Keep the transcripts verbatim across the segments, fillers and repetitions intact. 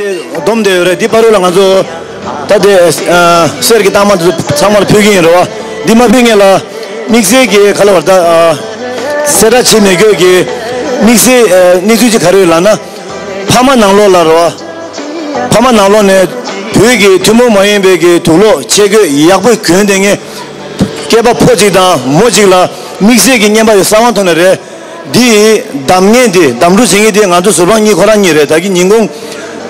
བསྡོམས་བསྡད་ཡོད་རེད། འདི་བར་དུ་ལ་ང་ཚོ་ད་ལྟའི་ཨ་གསེར་གྱི་རྟགས་མ་འདི་ཚོ་ཚང་མར་ཕུལ་གྱི་ཡིན་རེད་བ། འདི་མ་ཕུལ་སྔོན་ལ་དམིགས་བསལ་གྱི་ག་ལ་བར་ད་ཨ་གསལ་བསྒྲགས་བྱེད་མི་དགོས་ཀྱི་དམིགས་བསལ་ཨ་གནས་ཚུལ་ཅིག་ག་རེ་ཡོད་ལབ་ན། ཕ་མ་ནང་ལོགས་ལ་རེད་བ། ཕ་མ་ནང་ལོགས་ནས་བོད་ཀྱི་ཐུན་མོང་མ་ཡིན་པའི་གི་དུག་སློག་ཆས་གོས་ཡག་པོ་གྱོན་བསྡད་མཁན་སྐྱེས་པ་ཕོ་གཅིག་དང་མོ་གཅིག་ལ་དམིགས་བསལ་གྱི་བརྙན་པར་ཡོད་གསང་བ་ཐོག་ནས་རེད། འདི་གདམ་ངན་འདི་གདམ་འཕྲུག་བྱེད་མཁན་འདི་ང་ཚོ་ཟུར་དཔང་གཉིས་ཁོ་རང་གཉིས་རེད། ད་གི་ཉིན་གུང་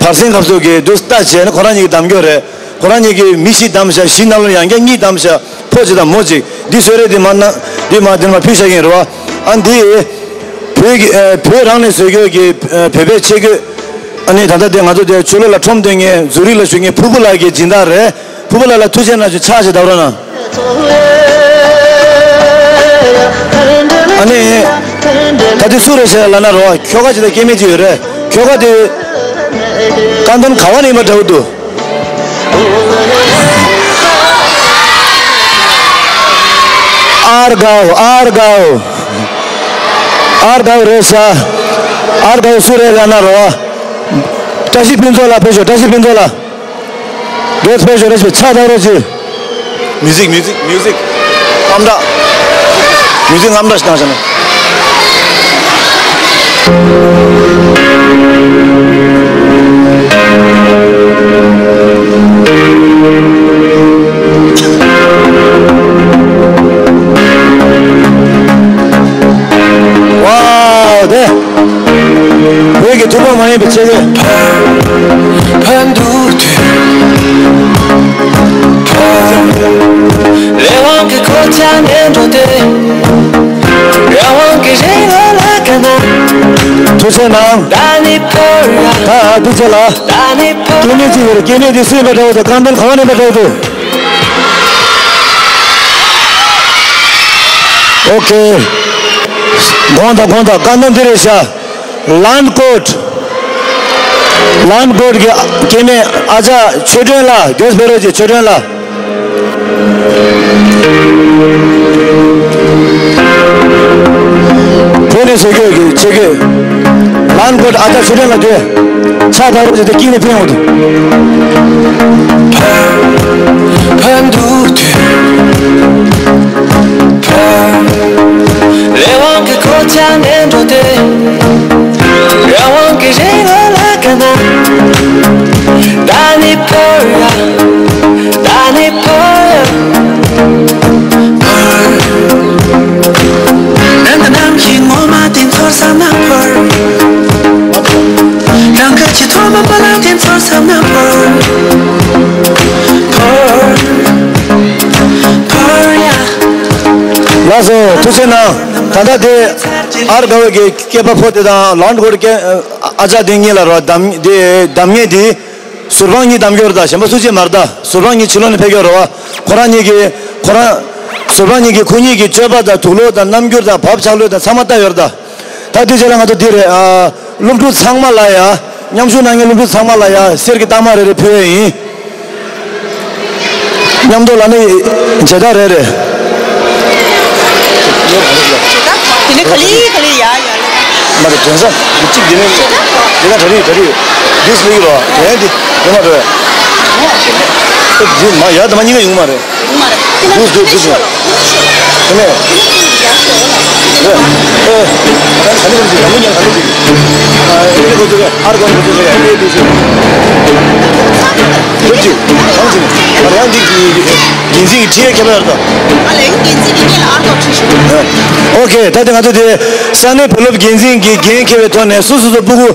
བར་གསེང་སྐབས་སུ་གི་འདུག་ལྟ་བྱས་ནས་ཁོ་རང་གཉིས་ཀྱིས་གདམ་རྒྱུ་རེད། ཁོ་རང་གཉིས་ཀྱིས་མི་བཞི་གདམ་བཞག་བཞི་ནང་ལ་ཡང་བསྐྱར་གཉིས་གདམ་བཞག་ཕོ་གཅིག་དང་མོ་གཅིག་འདི་གསོལ་རས་འདི་མ་གནང་འདི་མ་འདི་མ་ཕུལ་བཞག་གིན་རེད་བ། ཨ་འདི་བོད་ཀྱི་ཨ་བོད་རང་ནས་བཟོས་རྒྱུ་གི་ཨ་བོད་པའི་ཆས་གོས། ཨ་ནི་ད་ལྟ་དེ་ང་ཚོ་དེ་ཆོས་ལུགས་ལ་ཁྲོམ་སྟོན་མཁན་ཛུ་རིག་ལ་བཞུགས་མཁན་ཕུར་བུ་ལགས་ཀྱི་སྦྱིན་བདག་རེད། ཕུར་བུ་ལགས་ལ་ཐུགས་རྗེ་གནང་ཞུ། ཕྱག་ཞིག་བརྡབ་རོགས་གནང་། ཨ་ནི། ད་དེ་སུ་རེད་ཟེར་ལབ་ན་རོ། ཁྱོ་ག་ཅིག་དང་སྐྱེ་དམན་ཅིག་ཡོད་རེད། ཁྱོ་ག་དེ་རྐང་འདོན་ག་བ་ནས་ཡིན་པ་འདྲ་བོ་འདུག་ཨར་གའོ། ཨར་གའོ། ཨར་གའོ་རེད་ཤག་ཨར་གའོ་སུ་རེད་ལབ་ན་རོ། བཀྲ་ཤིས་ཕུན་ཚོགས་ལགས་ཕེབས་ཤོག་བཀྲ་ཤིས་ཕུན་ཚོགས་ལགས། རེད་ཕེབས་ཤོག་རེད་ཕེབས་ཕྱག་བརྡབ་རོགས་གྱིས། མིའུ་ཟིག་མིའུ་ཟིག་མིའུ་ཟིག་ཨམ་བྲག་མིའུ་ཟིག་ཨམ་བྲག་ཞིག་བཏང་བྱས་ན། ཝའོ་དེ། བོད་ཀྱི་ཐུན་མོང་མ་ཡིན་པའི་ཆས་གོས། ཕར་འདུག་དུས། ཕར། རེ་བ་གི་གོ་ཆ་ནས་འགྲོ་དུས། རེ་བ་གི་རེ་བ་ལ་དགའ་ན། ཐུགས་རྗེ་གནང་། ད་ནི་ཕར་ཡ། ད་ཐུགས་རྗེ་ལ། ད་ནི་ཕར། སྐྱེ་དམན་ཅིག་ཡོད་རེད། སྐྱེ་དམན་དེ་སུ་ཡིན་པ་འདྲ་བོ་དང་རྐང་འདོན་ག་བ་ནས་ཡིན་པ་འདྲ་བོ་འདུག་ཨོ་ཁེ། དགོངས་དག་དགོངས་དག་རྐང་འདོན་འདི་རེད་ཤག་ལན་ཀོཊ། ལན་ཀོཊ་གི་སྐྱེ་དམན་ཨ་ཅག་ཆོས་སྒྲོན་ལགས། རྒྱོབ་སྤེལ་རོགས་གྱིས་ཆོས་སྒྲོན་ལགས། བོད་ནས་བཟོ་རྒྱུ་གི་ཆས་གོས། ལན་ཀོཊ་ཨ་ཅག་ཆོས་སྒྲོན་ལགས་དེ། ཕྱག་བརྡབ་རོགས་གྱིས་དེ་དཀྱིལ་ནས་ཕན་འོང་དུ། ཕར་འདུག་དུས། ཕར། རེ་བ་གི་གོ་ཆ་ནས་འགྲོ་དུས། རེ་བ་གི་རེ་བ་ལ་དགའ་ན། ད་ནི་ཕར་ཡ། ད་ནི་ཕར་ཡ། ཕར། རང་གི་ནམ་མཁའི་ངོ་མ་དེ་འཚོལ་བསམ་ན་ཕར། རང་དགར་གྱི་ཐོག་མ་པ་ལ་དེ་འཚོལ་བསམ་ན་ཕར། ཕར། ཕར་ཡ། ལགས་སོ། ཐུགས་རྗེ་གནང་། ད་ལྟ་དེ་ཨར་ག་བ་གི་སྐྱེས་པ་ཕོ་དེ་དང་ལན་ཀོཊ་སྐྱེ་ཨ་ཅག་དེ་གཉིས་ལ་རོ། གདམ་དེ་གདམ་ངན་དེ་ཟུར་དཔང་གཉིས་གདམ་རྒྱུ་རེད། ད་གཞན་པ་སུ་གཅིག་མ་རེད། ད་ཟུར་དཔང་གཉིས་ཕྱི་ལོགས་ནས་ཕེབས་རྒྱུ་རེད་བ། ཁོ་རང་གཉིས་ཀྱིས་ཁོ་རང་ཟུར་དཔང་གཉིས་ཀྱིས་ཁོ་གཉིས་ཀྱི་སྤྱོད་པ་དང་དུག་ལོག་དང་རྣམ་འགྱུར་དང་བབ་ཆགས་ལོས་དང་ཚང་མ་ལྟ་ཡོད་རེད། ད། ད་དེ་རྗེས་ལ་ང་ཚོ་འདི་རེད། ཨ། སློབ་ཕྲུག་ཚང་མ་ལ་ཡ། མཉམ་ཞུགས་གནང་མཁན་སློབ་ཕྲུག་ཚང་མ་ལ་ཡ་གསེར་གྱི་རྟགས་མ་རེ་རེ་ཕུལ་ཡས་ཡིན། མཉམ་དུ་ལ་ནི་མཇལ་དར་རེ་རེ། དེ་ནས་ག་ལེ་ག་ལེ་ཡ་ཡ་ལེ། མ་རེད། དོན་ས་གཅིག་འདི་ནི་འདི་ན་གྲ་རི་གྲ་རི་འདི་སུ་ཡིན་རོ། དོན་འདི་འདི་མ་རེད། འདི་མ་ཡ་དེ་མ་ཉིན་ག་ཡོང་མ་རེད། འདུག་འདུག་འདུག་འདུག་ཨ་ནི། ཨེ། ཨ་ནི་ག་ནི་ག་ནི་ཨ་ནི་ག་ནི་ཨ་ནི་ག་ནི་ཨ་ནི་ག་ནི། ཨོ་ཁེ། ད་ལྟ་ང་ཚོ་དེ་ས་གནས་བུ་སློབ་འགན་འཛིན་གྱི་འགན་འཁྱེར་བའི་ཐོག་ནས་སོ་སོ་སོ་སྤུ་གུ་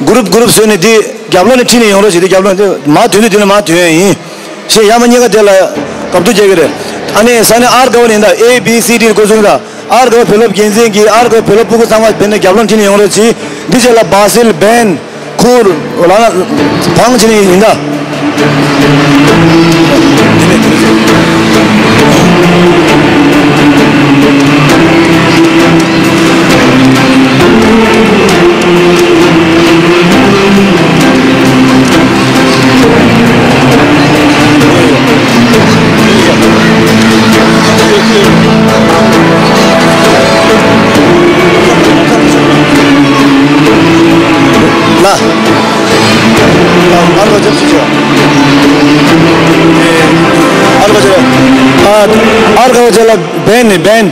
གུ་རུབ་གུ་རུབ་བཟོས་ནས་དེ་རྒྱབ་ལོགས་ནས་ཁྲིད་ནས་ཡོང་རོགས་བྱེད། དེ་རྒྱབ་ལོགས་ནས་མར་དོན་དུ་དེ་ནས་མར་དོན་ཡ་ཡིན། ཞེས་ཡ་མ་གཉིས་ཀ་དེ་ལ་བཀའ་བསྡུར་རྒྱག་གི་རེད། ཨ་ནི་ས་གནས་ཨར་ག་བ་ནས་ད་ཨེ་བི་སི་ཌི་འགོ་བཙུགས་ད། ཨར་ག་བ་བུ་སློབ་འགན་འཛིན་གྱིས་ཨར་ག་བ་བུ་སློབ་སྤུ་གུ་ཚང་མ་བེད་ནས་རྒྱབ་ལོགས་ཁྲིད་ནས་ཡོང་རོགས་གྱིས། འདི་རྗེས་ལ་བ་སིལ་བན་ཁུར་ལ་ན་བང་བྱེད་ནས་ཡིན་ད། ལ། ཨར་ཀའོ་ཅེ་ལ་བན་ནི་བན།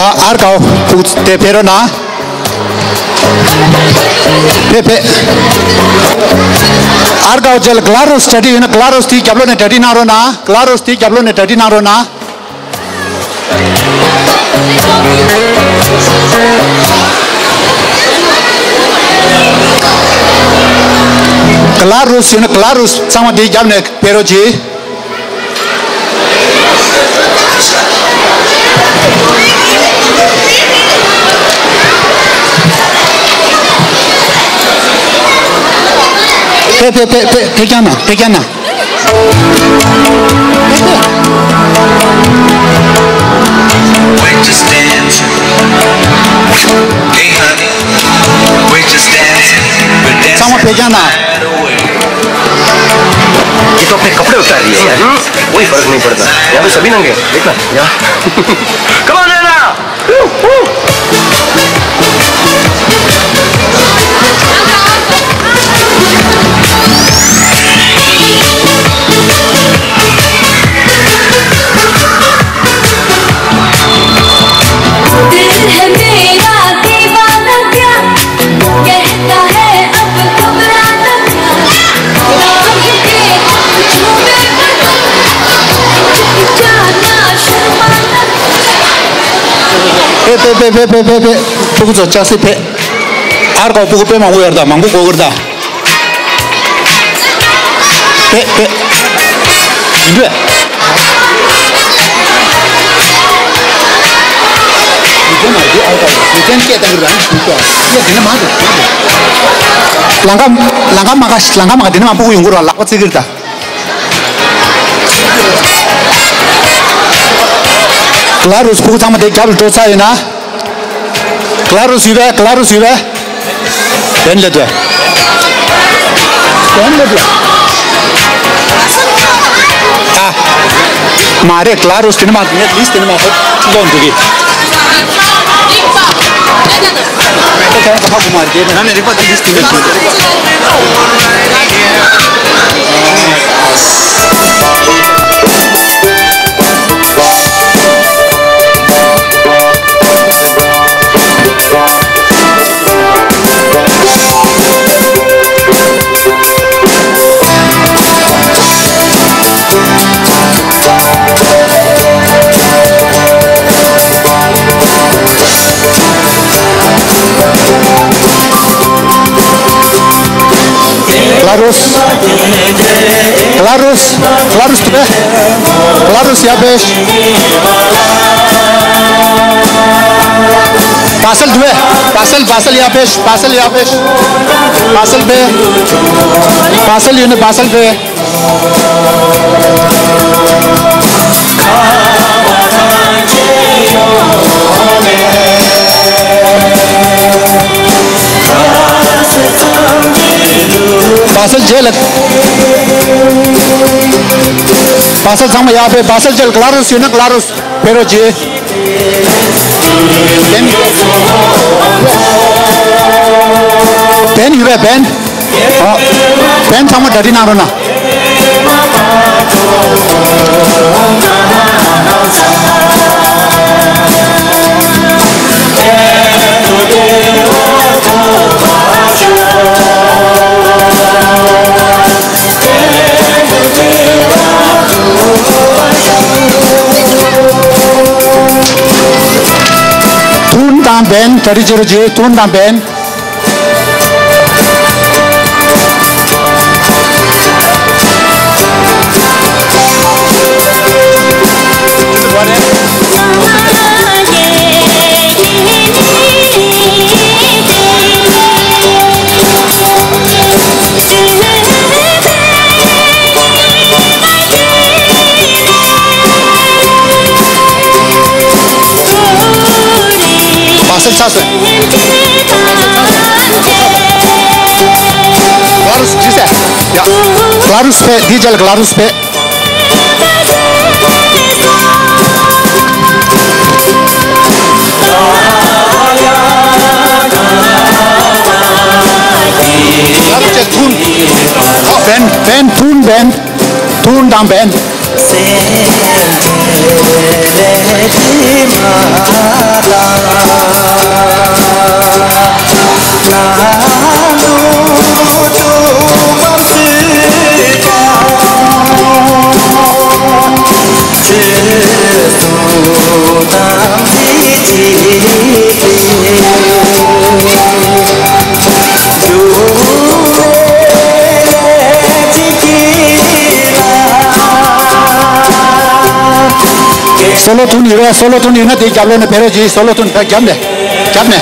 ཨ་ཨར་ཀའོ་ཕྲུ་གུ་དེ་ཕེབས་རོགས་གནང་། ཕེབས་ཕེབས། ཨར་ཀའོ་ཅེ་ལ་ཀ་ལ་རོས་གྲ་སྒྲིག་ཡོད་ན་ཀ་ལ་རོས་དེའི་རྒྱབ་ལོགས་ནས་གྲ་སྒྲིག་གནང་རོགས་གནང་། ཀ་ལ་རོས་དེའི་རྒྱབ་ལོགས་ནས་གྲ་སྒྲིག་གནང་རོགས་གནང་། ཀ་ལ་རོས་ཡོད་ན་ཀ་ལ་རོས་ཚང་མ་དེའི་རྒྱབ་ནས་ཕེབས་རོགས་གྱིས། ཕེབས་ཕེབས་ཕེབས་ཕེབས་ཕེབས་རྒྱག་ན་ཕེབས་རྒྱག་ན། We're just dancing. Hey, honey. We're just dancing. We're dancing. ཚང་མ་ཕེབས་རྒྱག་ན། ये तो अपने कपड़े उतार रही है यार। कोई फर्क नहीं पड़ता। यहाँ पे सभी नंगे हैं। देखना। यहाँ। Come on, Nana. दिल है मेरा दीवाना क्या, कहता है अब घबराना क्या, दाग के छूने पर जाना शर्माना। ཕེབས་ཕེབས་ཕེབས་ཕེབས་ཕེབས། ཕྲུ་གུ་ཚོ་ལྕགས་སྲེག་ཕེབས། ཨར་ཀའོ་ཕྲུ་གུ་དཔེ་མང་པོ་ཡོད་རེད་ད། མང་པོ་དགོས་ཀྱི་རེད་ད། ཕེབས་ཕེབས། ཡིན་འདུག་ལང་ཀ་ལང་ཀ་མ་ག་ལང་ཀ་མ་ག་དེ་ནས་མ་ཕྲུ་གུ་ཡོང་གི་རེད། ལག་པ་བཙིར་གྱི་རེད་ད། ཀ་ལ་རོས་ཕྲུ་གུ་ཚང་མ་དེ་རྒྱབ་ལ་འགྲོ་ཚར་ཡོད་ན། ཀ་ལ་རོས་ཡོད་པས། ཀ་ལ་རོས་ཡོད་པས། བན་ལེ་དུ། བན་ལེ་དུ། ཨ། མ་རེད། ཀ་ལ་རོས་དེ་ནི་མ་ངས་ལིས་དེ་ནི་མ་ཧོབ་ལོན་འདུག་གི། ད་ཁྱེད་རང་ཚོ་ཧ་གོ་མ་རེད། དེ་ནི་ནམ་ཡང་རིག་པ་དེ་ལིས་དེ་ནི་མ་ཧོབ། ཀ་ལ་རོས། ཀ་ལ་རོས། ཀ་ལ་རོས་དེ། ཀ་ལ་རོས་ཡ་པེ། བ་སལ་དེ། བ་སལ། བ་སལ་ཡ་པེ། བ་སལ་ཡ་པེ། བ་སལ་པེ། བ་སལ་ཡོད་ན་བ་སལ་པེ། སེལ་རྗེས་ལ། བ་སེལ་ཚང་མ་ཡར་ཕེབས། བ་སེལ་རྗེས་ལ་ག་ལ་རུས་ཡོད་ན་ག་ལ་རུས་ཕེབས་རོགས་གྱིས། བན། བན་ཡོད་པས་བན། ཨ། བན་ཚང་མ་གྲ་སྒྲིག་གནང་རོགས་གནང་། ཐུན་དང་བན། གྲ་སྒྲིག་བྱེད་རོགས་གྱིས། ཐུན་དང་བན། བ་སེལ་ཚར་སོང་། ག་ལ་རུས་ཇི་སེ། ཡ། ག་ལ་རུས་ཕེབས། འདིའི་རྗེས་ལ་ག་ལ་རུས་ཕེབས། ག་ལ་རུས་ཐུན། ཨ། བན། བན། ཐུན་བན། ཐུན་དང་བན། སོ་ལོ་ཐུན་ཡོད་རེད། སོ་ལོ་ཐུན་ཡོད་ན་དེའི་རྒྱབ་ལོགས་ནས་ཕེབས་རོགས་གྱིས། སོ་ལོ་ཐུན་ཕར་རྒྱབ་ནས། རྒྱབ་ནས།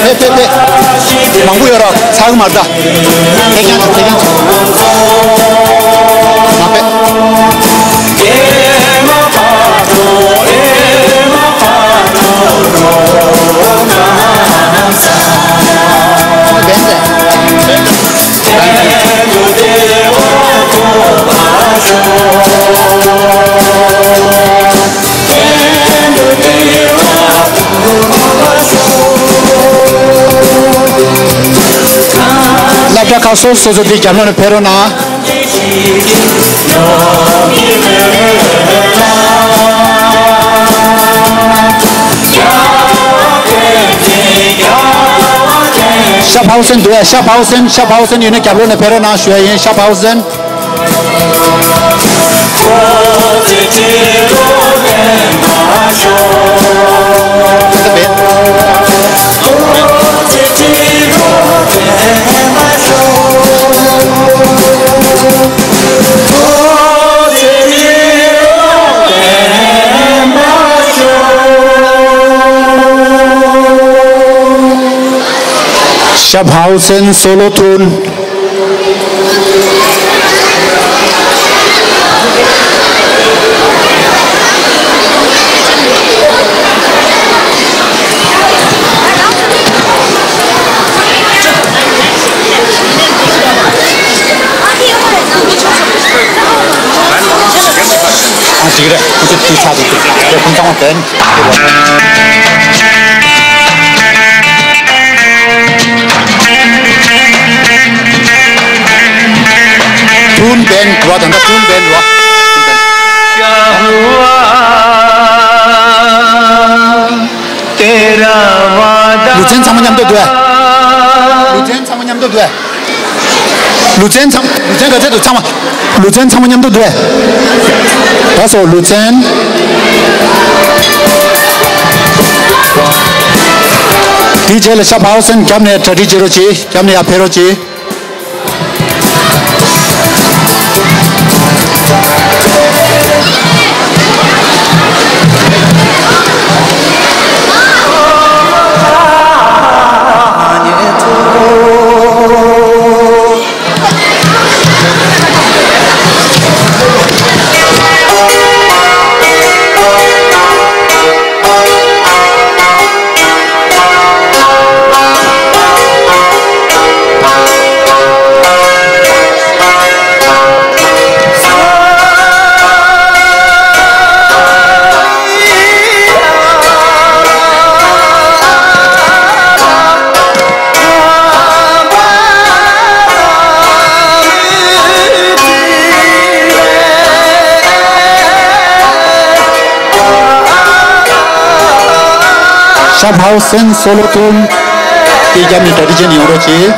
ཕེབས་ཕེབས་ཕེབས། མང་པོ་ཡོད་ར། ཚ་གི་མ་རེད་ད། ཐད་རྒྱང་ཆུ། ཐད་རྒྱང་ཆུ། མ་ཕེབས། སློབ་གྲྭ་ཁག་སོ་སོ་སོ་སོ་དེ་རྒྱབ་ལོགས་ནས་ཕེབས་རོགས་གནང་། ཤ་ཕའུ་སན་འདུག་ཨ། ཤ་ཕའུ་སན། ཤ་ཕའུ་སན་ཡོད་ན་རྒྱབ་ལོགས་ནས་ཕེབས་རོགས་གནང་ཞུ་ཡ་ཡིན། ཤ་ཕའུ་སན། ཤ་ཕའུ་སན། སོ་ལོ་ཐུན། ཨ། ཅིག་རེད། ཁོ་ཚོ་དུས་ཚོད་དུ་དེ་ཁོང་ཚང་མ་བསྟན། ཐུན་བན་རོ། ད་ལྟ་ཐུན་བན་རོ། ལུས་རྩལ་ཚང་མ་མཉམ་དུ་འདུག་ཨ། ལུས་རྩལ་ཚང་མ་མཉམ་དུ་འདུག་ཨ། ལུས་རྩལ་ཚང་། ལུས་རྩལ་ག་ཚད་འདུག་ཚང་མ། ལུས་རྩལ་ཚང་མ་མཉམ་དུ་འདུག་ཨ། ད་སོ་ལུས་རྩལ། དེའི་རྗེས་ལ་ཤ་ཕའུ་སན་རྒྱབ་ནས་གྲ་སྒྲིག་བྱེད་རོགས་གྱིས། རྒྱབ་ནས་ཡར་ཕེབས་རོགས་གྱིས། ཤ་ཕའོ་སན་སོ་ལོ་ཐུན་དེ་རྒྱབ་ནས་གྲ་སྒྲིག་བྱས་ནས་ཡོང་རོགས་གྱིས།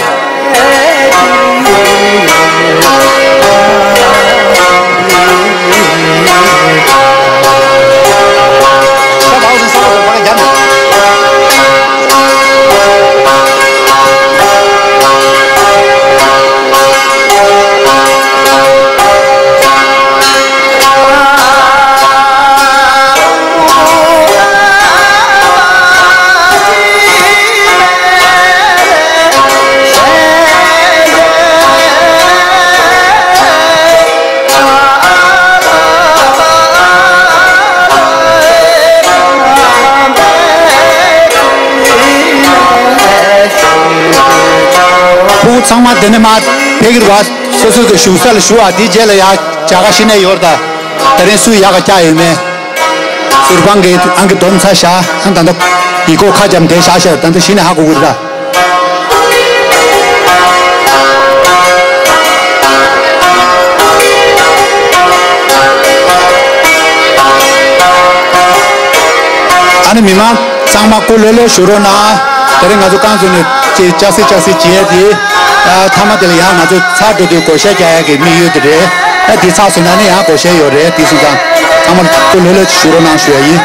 ཕྲུ་གུ་ཚང་མ་དེ་ནས་མར་ཕེབས་ཀྱི་རེད་པ། སོ་སོ་གི་བཞུགས་ས་ལ་བཞུགས་ཨ། དེའི་རྗེས་ལ་ཡར་རྒྱ་གར་གཞི་ནས་ཡོད་རེད་ད། ད་རིང་སུ་ཡག་ག་བཀྱག་ཡོད་མེད། ཟུར་དཔང་གི་ཨང་ཀི་བསྡོམས་ཚར་བཞག་ཨ་ད་ལྟ་ཡིག་སྐོགས་ཁ་འཇམ་དེ་བཞག་བཞག་ད་ལྟ་གཞི་ནས་ཧ་གོ་གི་རེད་ད། ཨ་ནི་མི་མང་ཚང་མ་སྐུ་ལྷོད་ལྷོད་བཞུགས་རོགས་གནང་། དེ་རིང་ང་ཚོ་རྐང་བཙུགས་ནས་ཅིག་ལྕགས་སྲེག་ལྕགས་སྲེག་བྱས་ཏེ། ཨ་མཐའ་མ་དེ་ལ་ཡང་ང་ཚོ་ཚར་འགྲོ་དུས་བགོ་བཤའ་རྒྱག་ཡག་གི་དམིགས་ཡུལ་དེ་རེད། ཨ་དེ་ཚར་སོང་ན་ནི་ཡང་བགོ་བཤའ་ཡོད་རེད། དེ་སོང་ཙང་ཚང་མ་སྐུ་ལྷོད་ལྷོད་བཞུགས་རོགས་གནང་ཞུ་ཡ་ཡིན།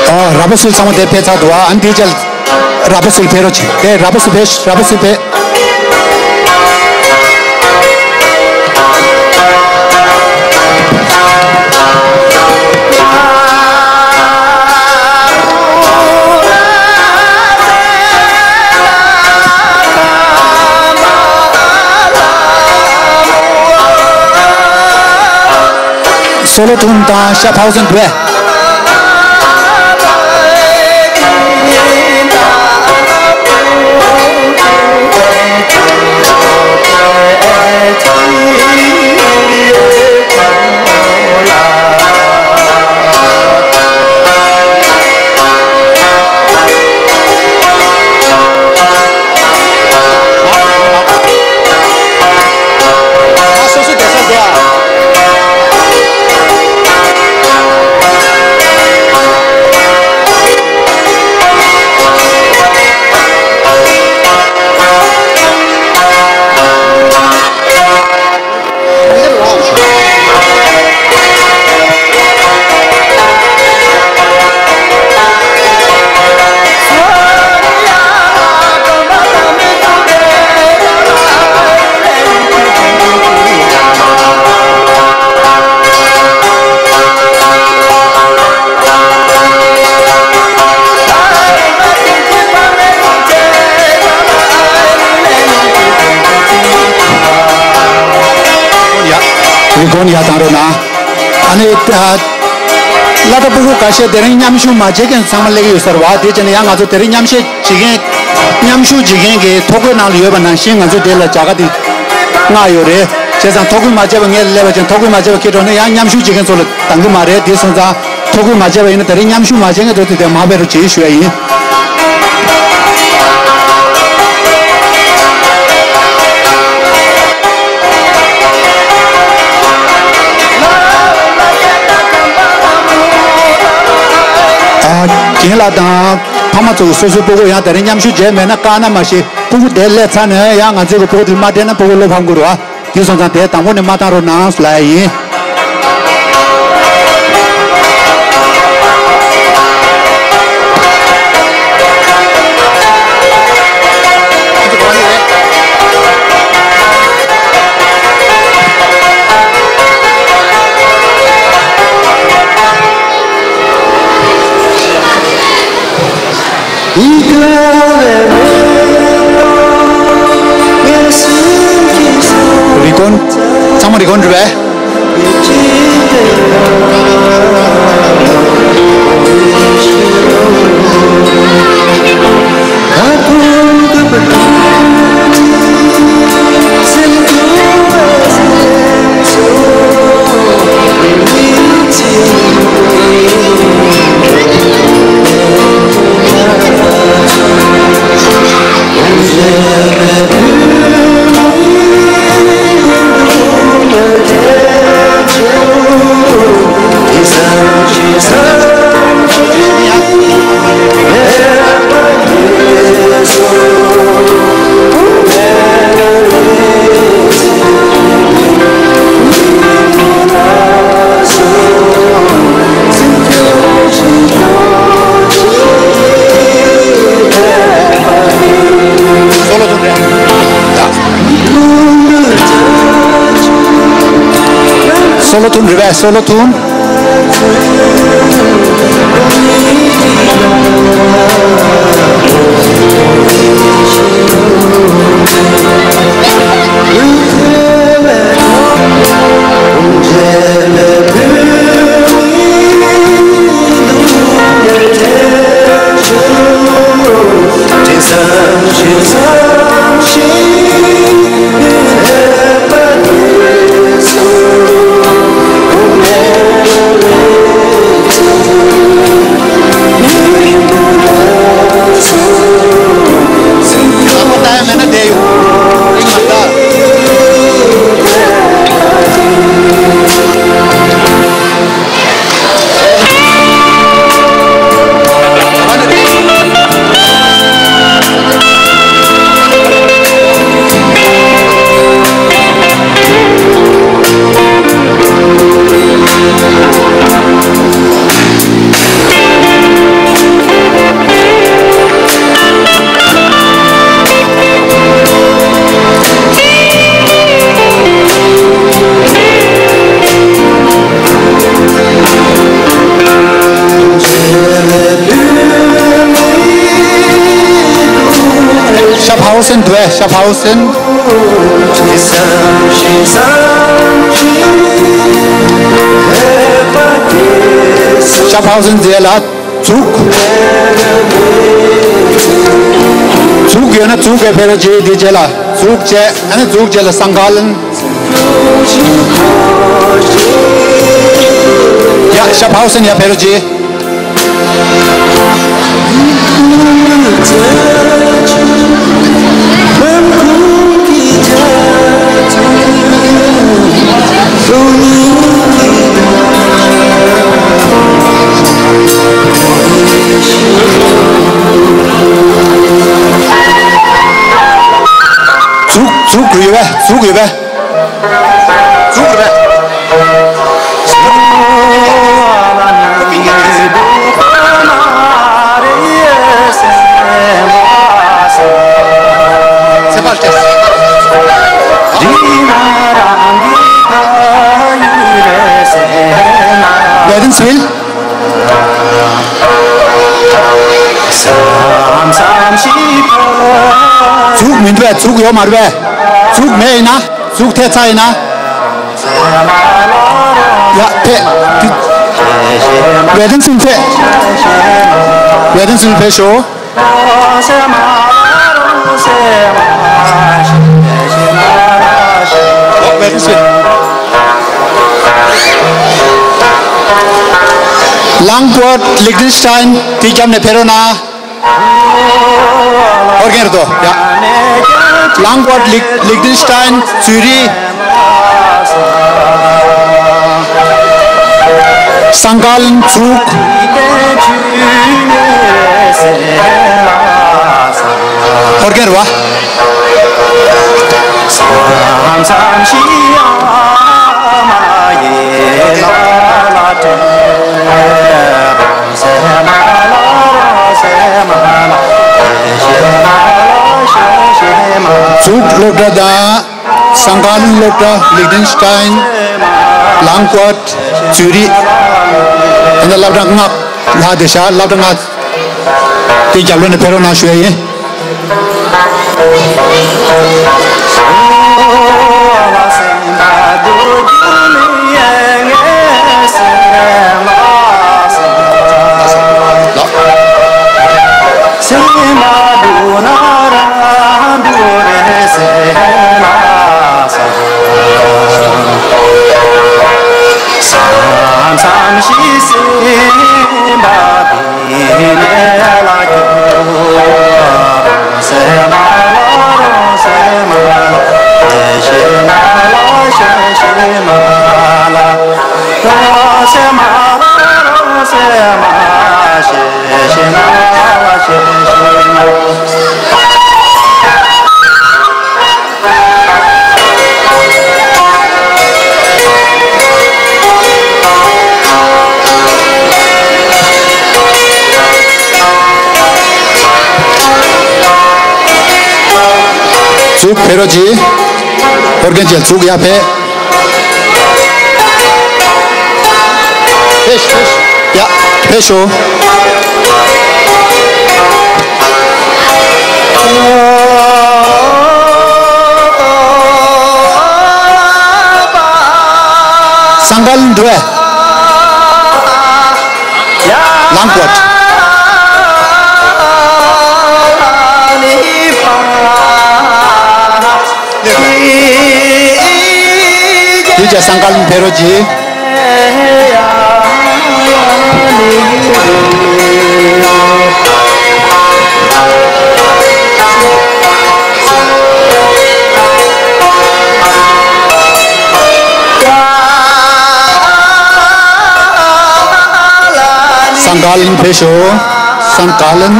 ཨ་ར་པ་སུལ་ཚང་མ་དེ་ཕེབས་ཚར་འདུག་ཨ་འདི་ཅལ་ར་པ་སུལ་ཕེབས་རོགས་བྱེད། དེ་ར་པ་སུལ་ཕེབས། ར་པ་སུལ་ཕེབས། སོ་ལོ་ཐུན་དང་ཤ་ཕའོ་སན་བེ། རི་ཀོན་ཡར་བཏང་རོགས་གནང་། ཨ་ནི། ཨ། བླ་གྲྭ་སྤུ་གུ་ཁ་ཤས་དེ་རིང་མཉམ་ཞུགས་མ་བྱེད་མཁན་ཚང་མ་སླེབས་ཀྱི་ཡོད་ས་རེད་པ། དེ་བྱས་ན་ཡང་ང་ཚོ་དེ་རིང་མཉམ་ཞུགས་བྱེད་མཁན། མཉམ་ཞུགས་བྱེད་མཁན་གྱི་ཐོ་འགོད་ནང་ལ་ཡོད་པ་ནང་བཞིན་ང་ཚོ་དེ་ལ་བྱ་དགའ་དེ་མངགས་ཡོད་རེད། བྱས་ཙང་ཐོ་འགོད་མ་བྱས་པ་ངས་སླེབས་པ་ཅན་ཐོ་འགོད་མ་བྱས་པ་ཁྱེར་འགྲོ་ན་ཡང་མཉམ་ཞུགས་བྱེད་མཁན་ཚོ་ལ་འདང་གི་མ་རེད། དེ་སོང་ཙང་ཐོ་འགོད་མ་བྱས་པ་ཡིན་ན་དེ་རིང་མཉམ་ཞུགས་མ་བྱས་མཁན་ཚོ་དེ་དེ་མ་ཕེབས་རོགས་བྱེད་ཞུ་ཡ་ཡིན། ཨ། རྒན་ལགས་དང་ཕ་མ་ཚོ་སོ་སོའི་སྤུ་གུ་ཡང་དེ་རིང་མཉམ་ཞུགས་བྱས་མེད་ན་བཀག་ན་མ་ཤེས། སྤུ་གུ་དེ་སླེབས་ཚར་ནས་ཡང་ང་ཚོའི་གི་སྤུ་གུ་དེ་མ་སྤྲད་ན་སྤུ་གུ་བློ་ཕམ་དགོས་རེད་པ། དེ་སོང་ཙང་དེ་དང་པོ་ནས་མ་བཏང་རོགས་གནང་ལབ་ཡ་ཡིན། རི་ཀོན། ཚང་མ་རི་ཀོན་རེད་པས། སོ་ལོ་ཐུན་རེད་པས། སོ་ལོ་ཐུན། ཤ་ཕའོ་སན་འདུག་ཨེ། ཤ་ཕའོ་སན། ཤ་ཕའོ་སན་རྗེས་ལ་ཛུགས། ཛུགས་ཡོད་ན་ཛུགས་ཀྱི་ཕེ་རོ་ཇི་དེ་རྗེས་ལ་ཛུགས་བྱས། ཨ་ནི་ཛུགས་རྗེས་ལ་སང་ག་ལན། ཡ་ཤ་ཕའོ་སན་ཡ་ཕེ་རོ་ཇི། ཛུགས་ཛུགས་ཡོད་པས། ཛུགས་ཡོད་པས། ཛུགས་རེད་པས། ཚེ་དཔག་སྟེ། Wait and see. ཛུགས་མི་འདུག་པས། ཛུགས་ཡོད་མ་རེད་པས། ཛུགས་མེད་ཡིན་ན། ཛུགས་ཐེབས་ཚར་ཡིན་ན། ཡ་ཐེབས། Wait and see ཕེབས། Wait and see ཕེབས་ཤོག Wait and see. ལང་ཀོ་ལིག་ཏེན་སི་ཊེན་དེ་རྒྱབ་ནས་ཕེབས་རོགས་གནང་། ཧོར་རྒན་རེད་དོ། ཡ། ལང་ཀོ་ལིག་ལིག་ཏེན་སི་ཊེན་ཛུ་རིག་སང་ག་ལན་ཛུགས། ཧོར་རྒན་རེད་པ། ཛུགས་སློབ་གྲྭ་དང་། སང་ག་ལན་སློབ་གྲྭ། ལིག་ཏེན་སི་ཊེན། ལང་ཀོ་ཛུ་རིག་ད་ནི་སློབ་གྲྭ་ལྔ་ལྷག་བསྡད་ཤག་སློབ་གྲྭ་ལྔ་དེ་རྒྱབ་ལོགས་ནས་ཕེབས་རོགས་གནང་ཞུ་ཡ་ཡིན། ཚུགས་ཕེབས་རོགས་གྱིས། ཧོར་རྒན་ཅན་ཚུགས་ཡར་ཕེབས། ཕེབས་ཕེབས། ཡ། ཕེབས་ཤོག་སང་ག་ལ་འགྲོ་བས། ལང་ཀོད། དེ་ཅག་སང་ག་ལ་ཕེབས་རོགས་གྱིས། སང་ག་ལན་ཕེབས་ཤོག་སང་ག་ལན།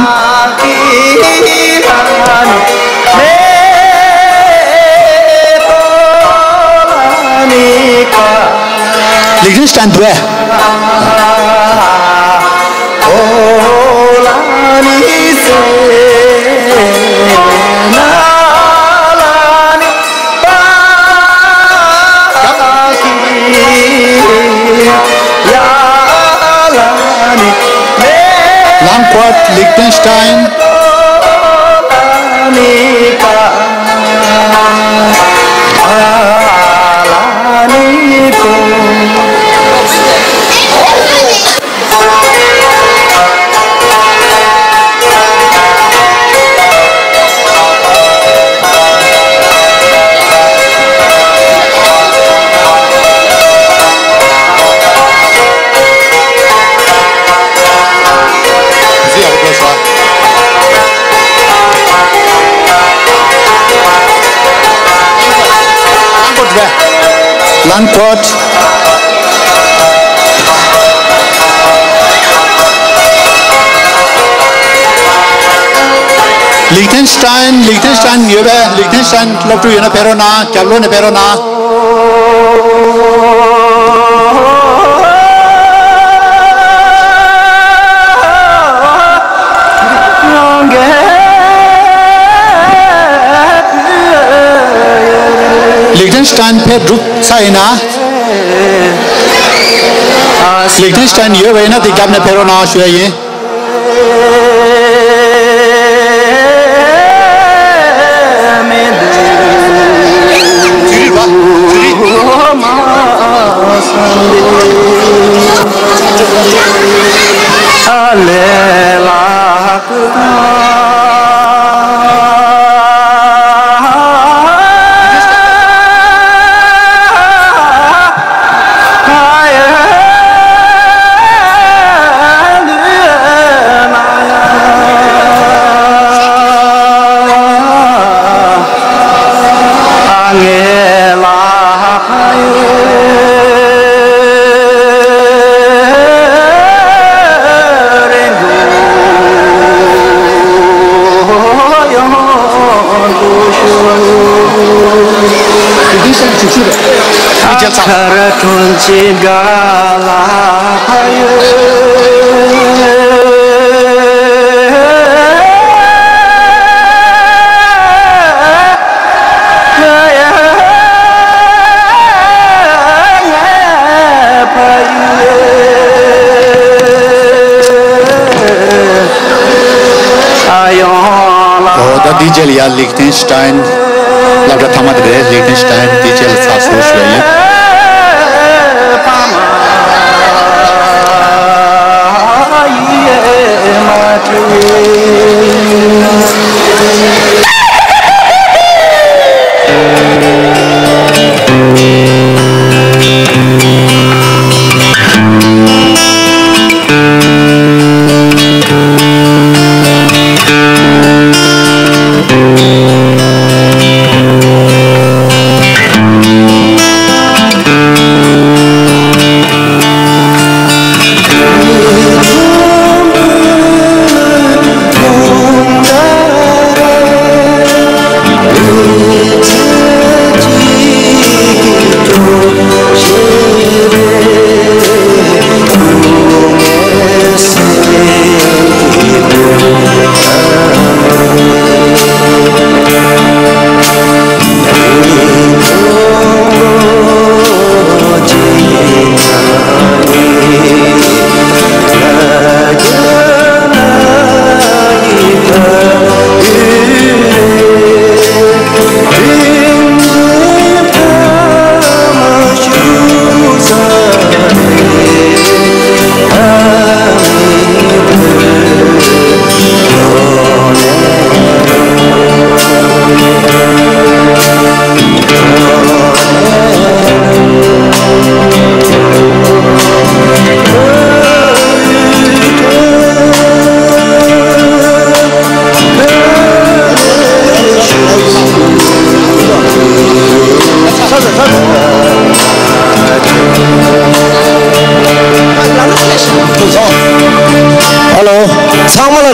ལིག་ཏེན་སི་ཏན་འདུག་ཨེ། ལང་ཀོད། ལིག་ཏེན་སི་ཏན། ལང་ཀོད། ལིག་ཏེན་སི་ཏན། ལིག་ཏེན་སི་ཏན་ཡོད་པས། ལིག་ཏེན་སི་ཏན་སློབ་ཕྲུག་ཡོད་ན་ཕེབས་རོགས་གནང་། རྒྱབ་ལོགས་ནས་ཕེབས་རོགས་གནང་། ལིག་ཏེན་སི་ཏན་ཕེབས་གྲུབ་ཚར་ཡིན་ན། ལིག་ཏེན་སི་ཏན་ཡོད་པ་ཡིན་ན་དེ་རྒྱབ་ནས་ཕེབས་རོགས་གནང་ཞུ་ཡ་ཡིན། ཨོ་ད་ཌི་ཇེ་ལ་ཡ་ལིག་ཏེན་སི་ཏན་སློབ་གྲྭ་ཐ་མ་དེ་རེད། ལིག་ཏེན་སི་ཏན་ཌི་ཇེ་ལ་ཚགས་སུ་ཞུ་ཡ་ཡིན།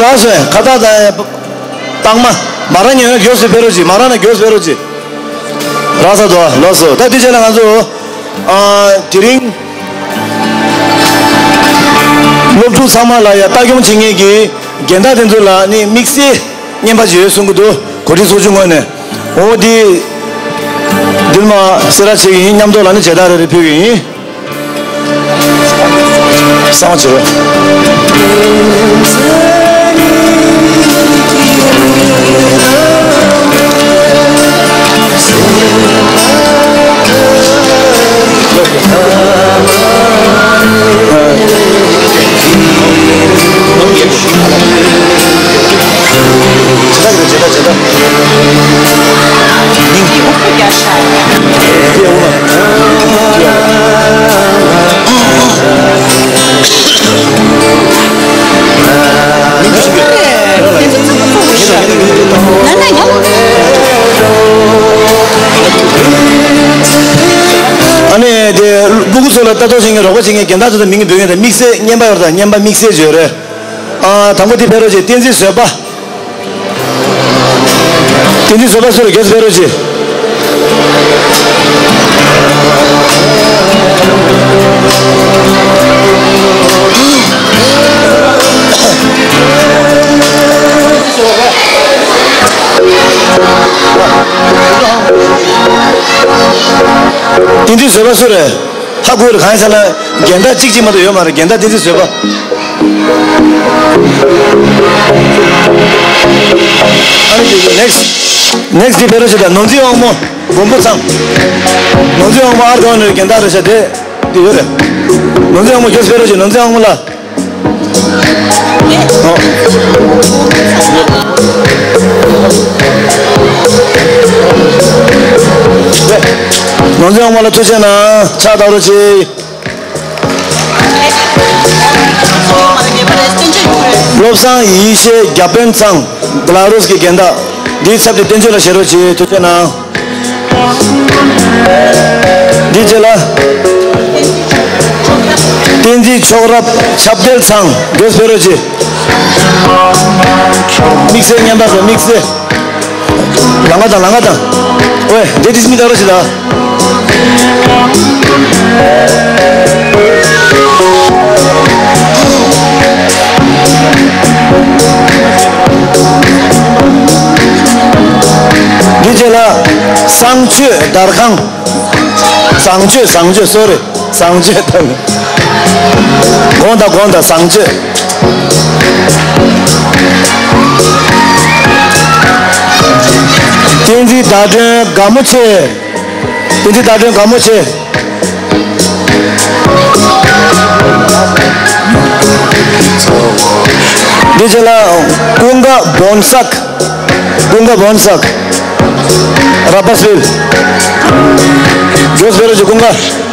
ཨ་སོས་ཁ་བཏགས་དང་། རྟགས་མ། མ་ར་ཉན་ན་མགྱོགས་སུ་ཕེབས་རོགས་གྱིས། མ་ར་ན་མགྱོགས་སུ་ཕེབས་རོགས་གྱིས། རག་ས་འདུག་ཨ། ལགས་སོ། ད་དེ་རྗེས་ལ་ང་ཚོ། ཨ། དེ་རིང་སློབ་ཕྲུག་ཚང་མ་ལ་ཡ་ལྟ་སྐྱོང་བྱེད་མཁན་གྱི་རྒན་བདག་དེ་ཚོ་ལ་ནི་དམིགས་བསལ་རྔན་པ་ཅིག་ཡོད་གསུང་གི་འདུག་གོ་སྒྲིག་ཚོགས་ཆུང་ངོས་ནས། འོ་དེ་འདིར་མ་སེ་ར་བྱེད་ཀྱི་ཡིན། མཉམ་དུ་ལ་ནི་མཇལ་དར་རེ་རེ་ཕུལ་གྱི་ཡིན། གསང་བ་བྱེད་རོགས། ཨ་ནི་དེ་སྤུ་གུ་ཚོ་ལ་ལྟ་རྟོག་བྱེད་མཁན་རོགས་པ་བྱེད་མཁན་རྒན་བདག་ཚོ་དང་མིང་གི་འབོད་མཁན་དང་དམིགས་བསལ་རྔན་པ་ཡོད་རེད། ད་རྔན་པ་དམིགས་བསལ་ཅིག་ཡོད་རེད། ཨ། དང་པོ་དེ་ཕེབས་རོགས་གྱིས། བསྟན་འཛིན་བཟོད་པ། བསྟན་འཛིན་བཟོད་པ་སུ་རེད། མགྱོགས་སུ་ཕེབས་རོགས་གྱིས། བསྟན་འཛིན་བཟོད་པ་སུ་རེད། ཧ་གོ་རེད། གང་ཡིན་ཟེར་ན་རྒན་བདག་གཅིག་གཅིག་མ་གཏོགས་ཡོད་མ་རེད། རྒན་བདག་བསྟན་འཛིན་བཟོད་པ། ཨ་ནི་next next དེ་ཕེབས་རོགས་བྱེད་དང་། ནོར་འཛིན་དབང་མོ་མགོན་པོ་ཚང་། ནོར་འཛིན་དབང་མོ་ཨར་གང་ནས་རྒན་བདག་རེད་ཤག་དེ་དེ་ཡོད་རེད། ནོར་འཛིན་དབང་མོ་མགྱོགས་སུ་ཕེབས་རོགས་བྱེད། ནོར་འཛིན་དབང་མོ་ལགས། ནོར་འཛིན་དབང་མོ་ལགས་ཐུགས་རྗེ་གནང་། ཕྱག་བརྡབ་རོགས་གྱིས། བློ་བཟང་ཡེ་ཤེས་བརྒྱ་དཔོན་ཚང་། བྷེ་ལ་རུས་ཀྱི་རྒན་བདག་འདིའི་ཚབ་ཏུ་བསྟན་བཅོས་ལ་བཞེས་རོགས་གྱིས། ཐུགས་རྗེ་གནང་། འདི་རྗེས་ལ། བསྟན་འཛིན་མཆོག་རབ་ཆབ་གདལ་ཚང་། མགྱོགས་སུ་ཕེབས་རོགས་གྱིས། དམིགས་བསལ་རྔན་པ་དང་། དམིགས་བསལ། ལང་ཀ་དང་། ལང་ཀ་དང་། ཨོའི། འདི་དེ་མི་ལྟ་རོགས་གྱིས་ད། འདི་རྗེས་ལ། བཟང་སྤྱོད་དར་ཁང་། བཟང་སྤྱོད། བཟང་སྤྱོད། སོ་རི། བཟང་སྤྱོད་དང་། དགོངས་དག། དགོངས་དག། བཟང་སྤྱོད། བསྟན་འཛིན་ཟླ་སྒྲོན་དགའ་མོ་ཆེ། བསྟན་འཛིན་ཟླ་སྒྲོན་དགའ་མོ་ཆེ། འདི་རྗེས་ལ་ཀུན་དགའ་བོན་སག། ཀུན་དགའ་བོན་སག། ར་པ་སིལ། ཇོས་བེ་རོ་ཇི། ཀུན་དགའ།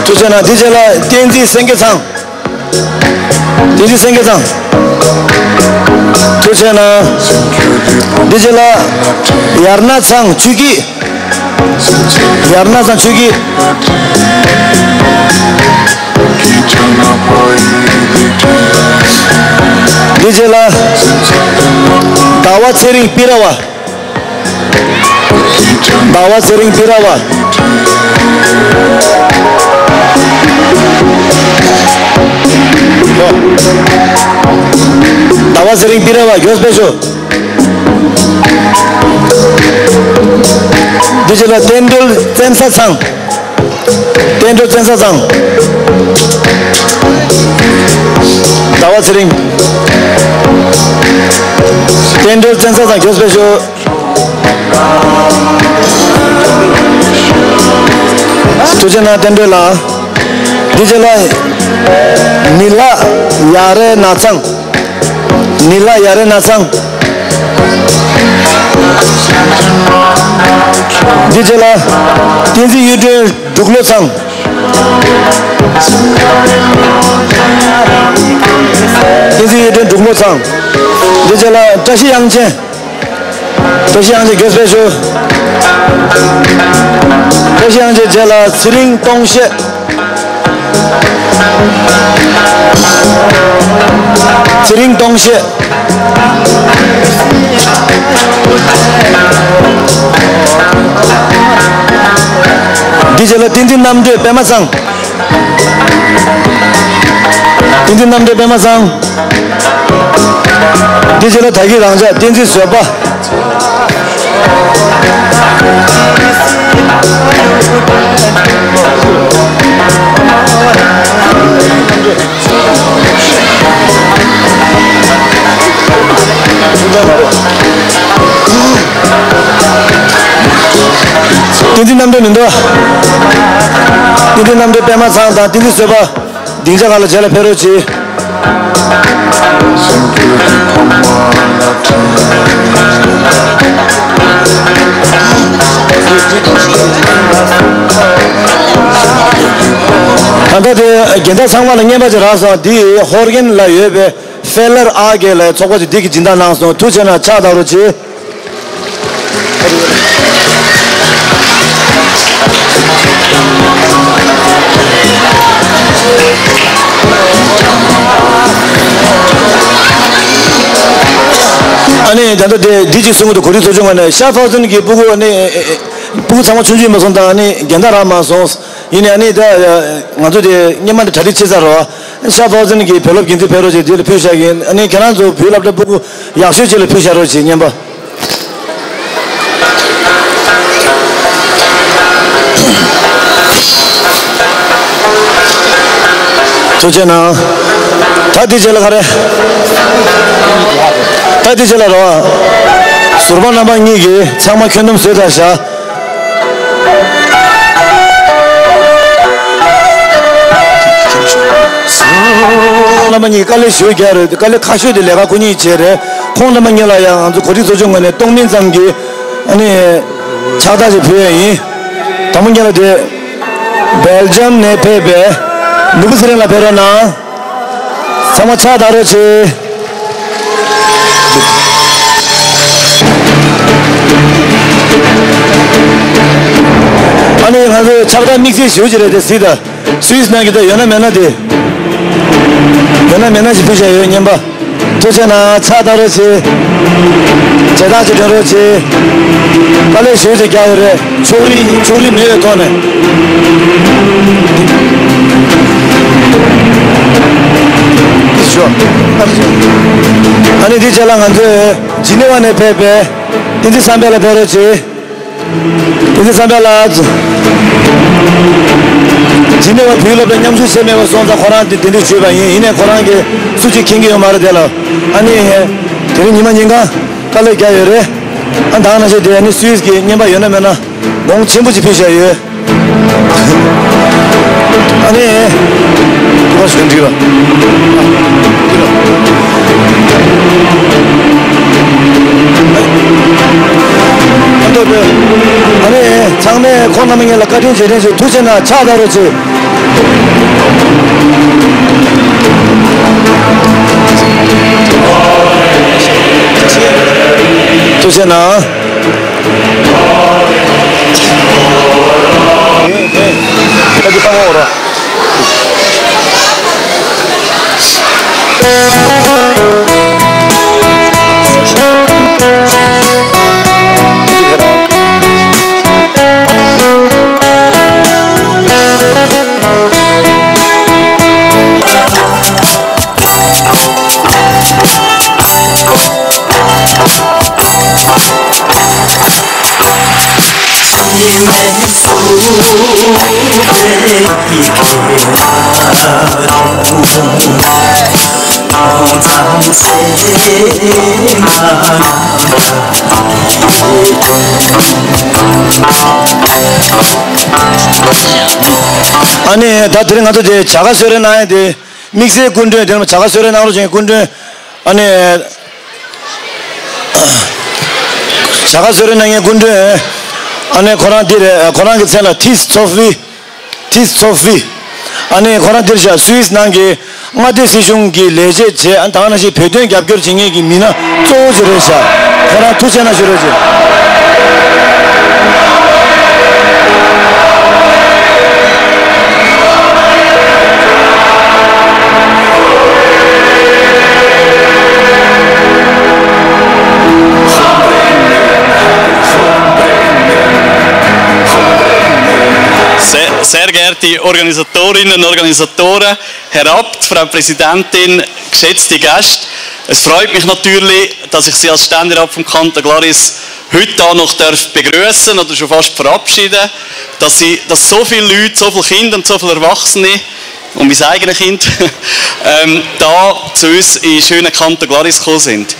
ཐུགས་རྗེ་གནང་། འདི་རྗེས་ལ་བསྟན་འཛིན་སེང་གེ་ཚང་། བསྟན་འཛིན་སེང་གེ་ཚང་། ཐུགས་རྗེ་གནང་། འདི་རྗེས་ལ་ཡར་ན་ཚང་ཆོས་སྐྱིད། ཡར་ན་ཚང་ཆོས་སྐྱིད། འདི་རྗེས་ལ་ཟླ་བ་ཚེ་རིང་པི་ར་བ། ཟླ་བ་ཚེ་རིང་པི་ར་བ། ཟླ་བ་ཚེ་རིང་པི་ར་བ། མགྱོགས་པོ་ཤོག། འདི་རྗེས་ལ་བསྟན་སྒྲོལ་བཙན་ས་ཚང་། བསྟན་སྒྲོལ་བཙན་ས་ཚང་། ཟླ་བ་ཚེ་རིང་། བསྟན་སྒྲོལ་བཙན་ས་ཚང་། མགྱོགས་པོ་ཤོག། ཐུགས་རྗེ་གནང་བསྟན་སྒྲོལ་ལགས། འདི་རྗེས་ལ་ནི་ལ་ཡ་རེ་ན་ཚང་། ནི་ལ་ཡ་རེ་ན་ཚང་། འདི་རྗེས་ལ་བསྟན་འཛིན་གཡུ་སྒྲོན་འབྲུག་ལོ་ཚང་། བསྟན་འཛིན་གཡུ་སྒྲོན་འབྲུག་མོ་ཚང་། འདི་རྗེས་ལ་བཀྲ་ཤིས་དབྱངས་ཅན། བཀྲ་ཤིས་དབྱངས་ཅན་དགེ་སྤེལ་ཞུ། བཀྲ་ཤིས་དབྱངས་ཅན་རྗེས་ལ་ཚེ་རིང་སྟོང་བཤད། ཚེ་རིང་སྟོང་བཤད། འདི་རྗེས་ལ་བསྟན་འཛིན་རྣམ་གྲོལ་པད་མ་ཚང་། བསྟན་འཛིན་རྣམ་གྲོལ་པད་མ་ཚང་། འདི་རྗེས་ལ་ད་གིན་རང་འཇགས་བསྟན་འཛིན་བཟོད་པ། བསྟན་འཛིན་རྣམ་གྲོལ་མི་འདུག་བསྟན་འཛིན་རྣམ་གྲོལ་པད་མ་ཚང་དང་བསྟན་འཛིན་བཟོད་པ། སྡིངས་ཆ་སྒང་ལ་རྗེས་ལ་ཕེབས་རོགས་གྱིས། ད་ལྟ་དེ་རྒན་བདག་ཚང་མ་ལ་རྔན་པ་ཅིག་རག་སོང་། འདི་ཧོར་རྒན་ལ་ཡོད་པའི་ཧྥེ་ལར་ཨ་གེ་ལ་ཚོགས་པ་ཅིག་འདི་གི་སྦྱིན་བདག་གནང་སོང་། ཐུགས་རྗེ་གནང་། ཕྱག་བརྡབ་རོགས་གྱིས། ཨ་ནི་ད་ལྟ་དེ་འདི་ཅིག་གསུང་གི་འདུག་གོ་སྒྲིག་ཚོགས་ཆུང་ངོས་ནས་ཤ་ཧྥའོ་ཙིན་གྱི་སྤུ་གུ། ཨ་ནི་སྤུ་གུ་ཚང་མ་ཆུང་ཆུང་མ་སོང་དང་། ཨ་ནི་རྒན་བདག་རག་མ་སོང་། ཡིན་ནའི་ཨ་ནི་ད་ང་ཚོ་དེ་སྔོན་མ་འདི་གྲ་སྒྲིག་བྱས་ཚར་རོ། ཤ་ཧྥའོ་ཙིན་གྱི་བུ་སློབ་འགན་འཛིན་ཕེབས་རོགས་བྱས། འདི་ལ་ཕུལ་བཞག་གི་ཡིན། ཨ་ནི་ཁྱེད་རང་ཚོ་བུ་སློབ་གྲྭ་སྤུ་གུ་ཡག་ཤོས་ཅིག་ལ་ཕུལ་བཞག་རོགས་བྱས། རྔན་པ། ཐུགས་རྗེ་གནང་། ད་འདི་རྗེས་ལ་ག་རེ། ད་འདི་རྗེས་ལ་རོ། ཟུར་པ་རྣམ་པ་གཉིས་ཀྱིས་ཚང་མ་ཁྱོན་བསྡོམས་བཟོས་ཚར་བཞག་རྣམ་པ་གཉིས་དཀའ་ལས་ཞེ་པོ་རྒྱག་རེད། དཀའ་ལས་ཁག་ཤོས་དེ་ལས་ཀ་ཁོ་གཉིས་བྱས་རེད། ཁོང་རྣམ་པ་གཉིས་ལ་ཡང་ང་ཚོ་གོ་སྒྲིག་ཚོགས་ཆུང་ངོས་ནས་སྟོང་མིན་ཙམ་གྱི་ཨ་ནི་ཕྱག་རྟགས་ཅིག་ཕུལ་ཡ་ཡིན། དང་པོ་ཉིད་ལ་དེ་སྦེལ་ཇམ་ནས་ཕེབས་པའི་ནོར་བུ་ཚེ་རིང་ལགས་ཕེབས་རོགས་གནང་། ཚང་མ་ཕྱག་བརྡབ་རོགས་བྱེད། ཨ་ནི་ང་ཚོའི་ཕྱག་རྟགས་དམིགས་བསལ་ཞེ་པོ་ཅིག་རེད་དེ། གཟིགས་དང་། སུད་སི་ནང་གི་ད་ཡོད་ན་མེད་ན་དེ། ཡོད་ན་མེད་ན་ཞིག་ཕུལ་བཞག་ཡོད། རྔན་པ། ཐུགས་རྗེ་གནང་། ཕྱག་བརྡབ་རོགས་བྱེད། བྱེ་ཐག་ཅིག་སྒྲོན་རོགས་བྱེད། དཀའ་ལས་ཞེ་པོ་ཅིག་རྒྱག་ཡོད་རེད། ཕྱོགས་རིས་ཕྱོགས་རིས་མེད་པའི་ཐོག་ནས། ཞོ། ཨ་ནི་དེ་རྗེས་ལ་ང་ཚོས་ཇི་ནི་ཝ་ནས་ཕེབས་པའི་བསྟན་འཛིན་བསམ་འཕེལ་ལགས་ཕེབས་རོགས་བྱེད། བསྟན་འཛིན་བསམ་འཕེལ་ལགས། ཇི་ནི་ཝ་བོད་སློབ་གྲྭ་མཉམ་ཞུགས་བྱས་མེད་པ་སོང་ཙང་ཁོ་རང་དེ་དེ་འདྲ་བྱས་པ་ཡིན། ཡིན་ནའི་ཁོ་རང་གིས་སུ་གཅིག་མཁྱེན་གྱི་ཡོད་མ་རེད་དེ་ལ། ཨ་ནི་དེ་རིང་ཉི་མ་ཉིན་གང་དཀའ་ལས་རྒྱག་ཡོད་རེད། ཨ་ནི་ད་ག་ནང་བཞིན་དེ་ཨ་ནི་སུད་སི་གི་རྔན་པ་ཡོད་ན་མེད་ན་གོང་ཆེན་པོ་ཅིག་ཕུལ་བཞག་ཡོད། ཨ་ནི། ཏུ་བ་ཞུ་འགྲིག་ར། འགྲིག་ར། ཨ་ཏོ་པེ། ཨ་ནི་ཚང་མས་ཁོང་རྣམ་པ་གཉིས་ལ་བཀའ་དྲིན་རྗེས་དྲན་ཞུ། ཐུགས་རྗེ་གནང་། ཕྱག་བརྡབ་རོགས་བྱེད། ཐུགས་རྗེ་གནང་། ཨ་ནི་ད་དེ་རིང་ང་ཚོ་དེ་བྱ་དགའ་གསོལ་རས་གནང་ཡ་དེ། དམིགས་བསལ་སྐུ་མགྲོན། དེ་ནས་བྱ་དགའ་གསོལ་རས་གནང་རོགས་བྱེད་མཁན་སྐུ་མགྲོན། ཨ་ནི། བྱ་དགའ་གསོལ་རས་གནང་མཁན་སྐུ་མགྲོན། ཨ་ནི་ཁོ་རང་འདི་རེད། ཁོ་རང་གི་མཚན་ལ་ཐིས་ཚོ་ཧྥི། ཐིས་ཚོ་ཧྥི། ཨ་ནི་ཁོ་རང་འདིར་བཞག་སུད་སི་ནང་གི་མངའ་སྡེ་སྲིད་གཞུང་གི་ལས་བྱེད་བྱས། ཨ་ནི་ད་ག་ནང་བཞིན་བོད་དོན་རྒྱབ་སྐྱོར་བྱེད་མཁན་གྱི་མི་སྣ་གཙོ་བོ་ཅིག་རེད་བཞག་ཁོ་རང་ཐུགས་རྗེ་གནང་ཞུ་རོགས་གྱིས། Sehr, sehr geehrte Organisatorinnen und Organisatoren, Herr Abt, Frau Präsidentin, geschätzte Gäste, es freut mich natürlich, dass ich Sie als Ständerat vom Kanton Glaris heute da noch darf begrüßen oder schon fast verabschieden, dass Sie, dass so viele Leute, so viele Kinder und so viele Erwachsene und mein eigenes Kind ähm, da zu uns in den schönen Kanton Glaris gekommen sind.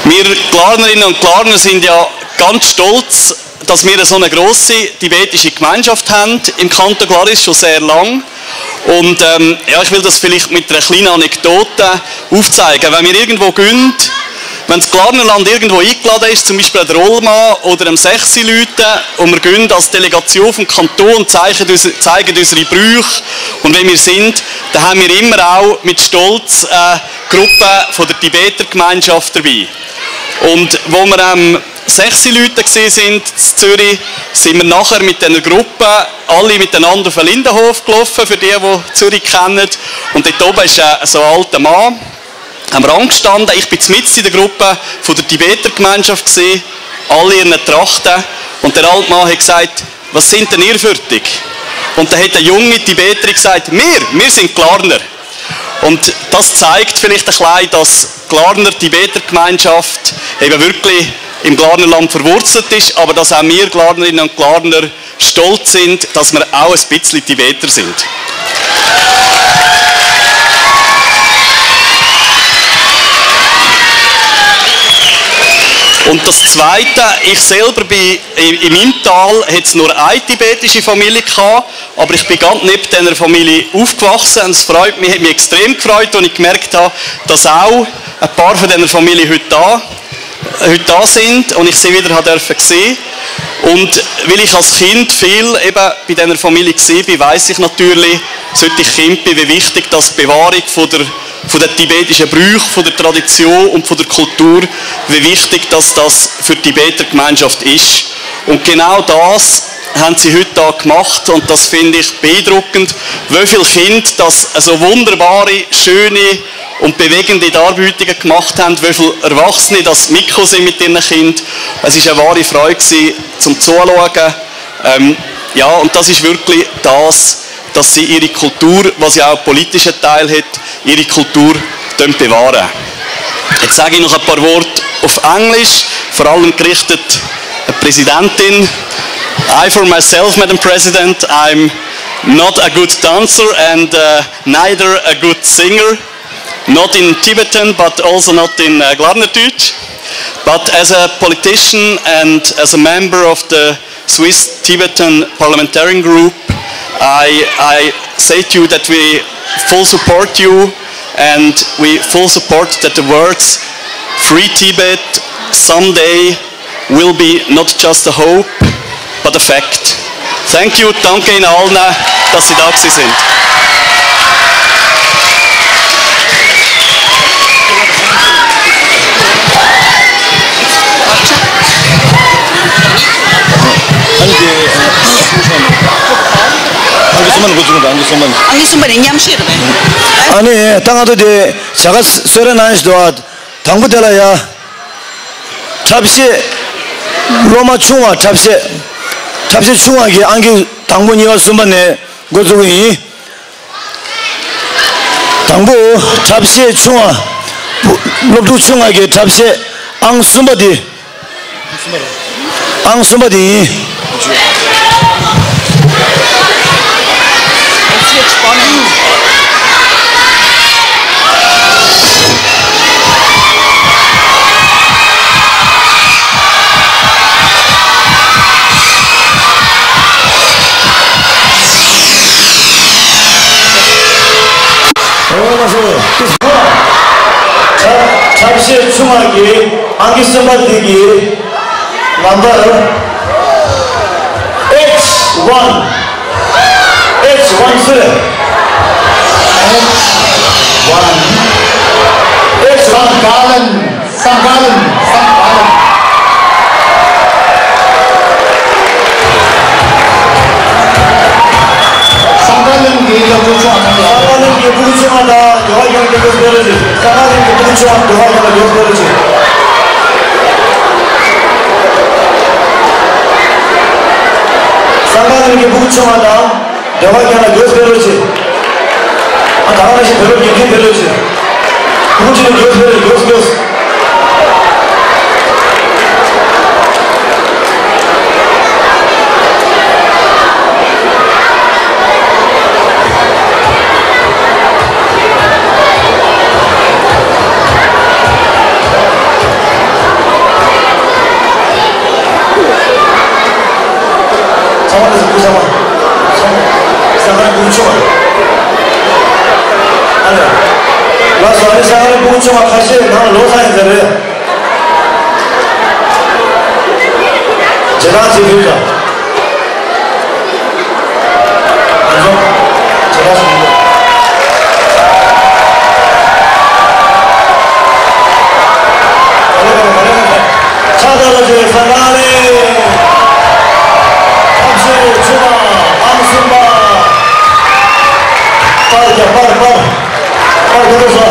Wir Glarnerinnen und Glarner sind ja ganz stolz, dass wir so eine grosse tibetische Gemeinschaft haben im Kanton Glaris schon sehr lang. Und ähm, ja, ich will das vielleicht mit einer kleinen Anekdote aufzeigen. Wenn wir irgendwo gehen, wenn das Glarnerland irgendwo eingeladen ist, zum Beispiel an der Olma oder am Sechsi läuten, und wir gehen als Delegation vom Kanton und zeigen, uns- zeigen unsere Brüche und wer wir sind, dann haben wir immer auch mit Stolz eine Gruppe von der Tibeter Gemeinschaft dabei. Und wo wir am Sechsi läuten gewesen sind in Zürich, sind wir nachher mit dieser Gruppe alle miteinander auf den Lindenhof gelaufen, für die, die Zürich kennen. Und dort oben ist äh, so ein alter Mann am Rand gestanden. Ich bin mitten in der Gruppe von der Tibeter Gemeinschaft gewesen, alle in ihren Trachten. Und der alte Mann hat gesagt: «Was sind denn ihr für dich?» Und da hat eine junge Tibeterin gesagt: «Wir, wir sind Glarner.» Und das zeigt vielleicht ein bisschen, dass die Glarner Tibeter Gemeinschaft eben wirklich im Glarnerland verwurzelt ist, aber dass auch wir Glarnerinnen und Glarner stolz sind, dass wir auch ein bisschen Tibeter sind. Und das Zweite, ich selber bin, in, in meinem Tal hat es nur eine tibetische Familie gehabt, aber ich bin ganz neben dieser Familie aufgewachsen und es freut mich, hat mich extrem gefreut, als ich gemerkt habe, dass auch ein paar von dieser Familie heute da heute da sind und ich sie wieder habe dürfen sehen. Und weil ich als Kind viel eben bei dieser Familie gewesen bin, weiss ich natürlich, seit ich Kind bin, wie wichtig das die Bewahrung von der, von der tibetischen Brüche, von der Tradition und von der Kultur, wie wichtig dass das für die Tibeter Gemeinschaft ist. Und genau das haben sie heute da gemacht und das finde ich beeindruckend, wie viele Kinder das so wunderbare, schöne und bewegende Darbietungen gemacht haben, wie viele Erwachsene das mitgekommen sind mit ihren Kindern. Es ist eine wahre Freude gewesen, zum Zuschauen. Ähm, ja, und das ist wirklich das, dass sie ihre Kultur, was ja auch einen politischen Teil hat, ihre Kultur dann bewahren. Jetzt sage ich noch ein paar Worte auf Englisch, vor allem gerichtet an die Präsidentin. I for myself, Madam President, I'm not a good dancer and uh, neither a good singer, not in Tibetan, but also not in uh, Glarnerdeutsch. But as a politician and as a member of the Swiss Tibetan Parliamentarian Group, I, I say to you that we full support you and we full support that the words Free Tibet someday will be not just a hope, but a fact. Thank you, danke Ihnen allen, dass Sie da gewesen sind. ཨང་ཀི་གསུམ་པ་ནས་འགོ་བཙུགས་དང་། ཨང་ཀི་གསུམ་པ་ནས། ཨང་ཀི་གསུམ་པ་ནས་མཉམ་ཞུགས་རེད་པས། ཨ་ནི་ད་ང་ཚོ་དེ་བྱ་དགའ་གསོལ་རས་གནང་ཞིག་འདུག་ཨ། དང་པོ་དེ་ལ་ཡ། འཁྲབ་གཞས། སློབ་མ་ཆུང་བ་འཁྲབ་གཞས། འཁྲབ་གཞས་ཆུང་བ་གི་ཨང་ཀི་དང་པོ་གཉིས་པ་གསུམ་པ་ནས་འགོ་བཙུགས་ཀྱི་ཡིན། དང་པོ་འཁྲབ་གཞས་ཆུང་བ། སློབ་ཕྲུག་ཆུང་བ་གི་འཁྲབ་གཞས་ཨང་གསུམ་པ་དེ། ཨང་གསུམ་པ་དེ་ཡིན། འོ་ལགས་སོ། འཁྲབ་གཞས་ཆུང་བ་གི་ཨང་ཀི་གསུམ་པ་འདི་གི་ནམ་བར་ཨེཆ་ཝན། ཨེཆ་ཝན་སུ་རེད། One. It's Sankalan. Sankalan. Sankalan. Sankalan གི་སློབ་ཕྲུག་ཆུང་བ་ཚང་མ། Sankalan གི་ཕྲུ་གུ་ཆུང་བ་དང་འབྲེལ་བ་ཡོད་པའི་སྐོར་སྤེལ་རོགས་གྱིས། Sankalan གི་ཕྲུ་གུ་ཆུང་བ་འབྲེལ་བ་ཡོད་པའི་སྐོར་སྤེལ་རོགས་གྱིས། Sankalan གི་ཕྲུ་གུ་ཆུང་བ་དང་། འབྲེལ་བ་རྒྱག་ན་མགྱོགས་སྤེལ་རོགས་གྱིས། ཨ་ད་ག་ནང་བཞིན་བོད་སློབ་དགེ་རྒན་སྤེལ་རོགས་གྱིས། ཁོང་ཚོས་མགྱོགས་སྤེལ་རོགས། མགྱོགས་མགྱོགས། ཚང་མ་ལ་ཟུག་པོ་ཚང་མ། ཚང་མ། ས་ག་ནས་ཕྲུ་གུ་ཆུང་བ། ཨ་ལས། ལགས་སོ། ཨ་ནི་ས་ག་ནས་ཕྲུ་གུ་ཆུང་བ་ཁ་ཤས་ནང་ལོགས་ཚར་ཡིན་ཟེར་རེད། རྗེས་ཐག་ཅིག་ཡོད་ཀྱང་། ང་ཚོ་རྗེས་ཐག་ཅིག་ཡོད། ཕྱག་དར་ལ་བཅས་ས་ག་ནས། ཐབས་ཤེས་ཆུ་མ་ཨང་གསུམ་པ། པར་རྒྱག་པར་པར། པར་རྒྱག་རོགས་སོ།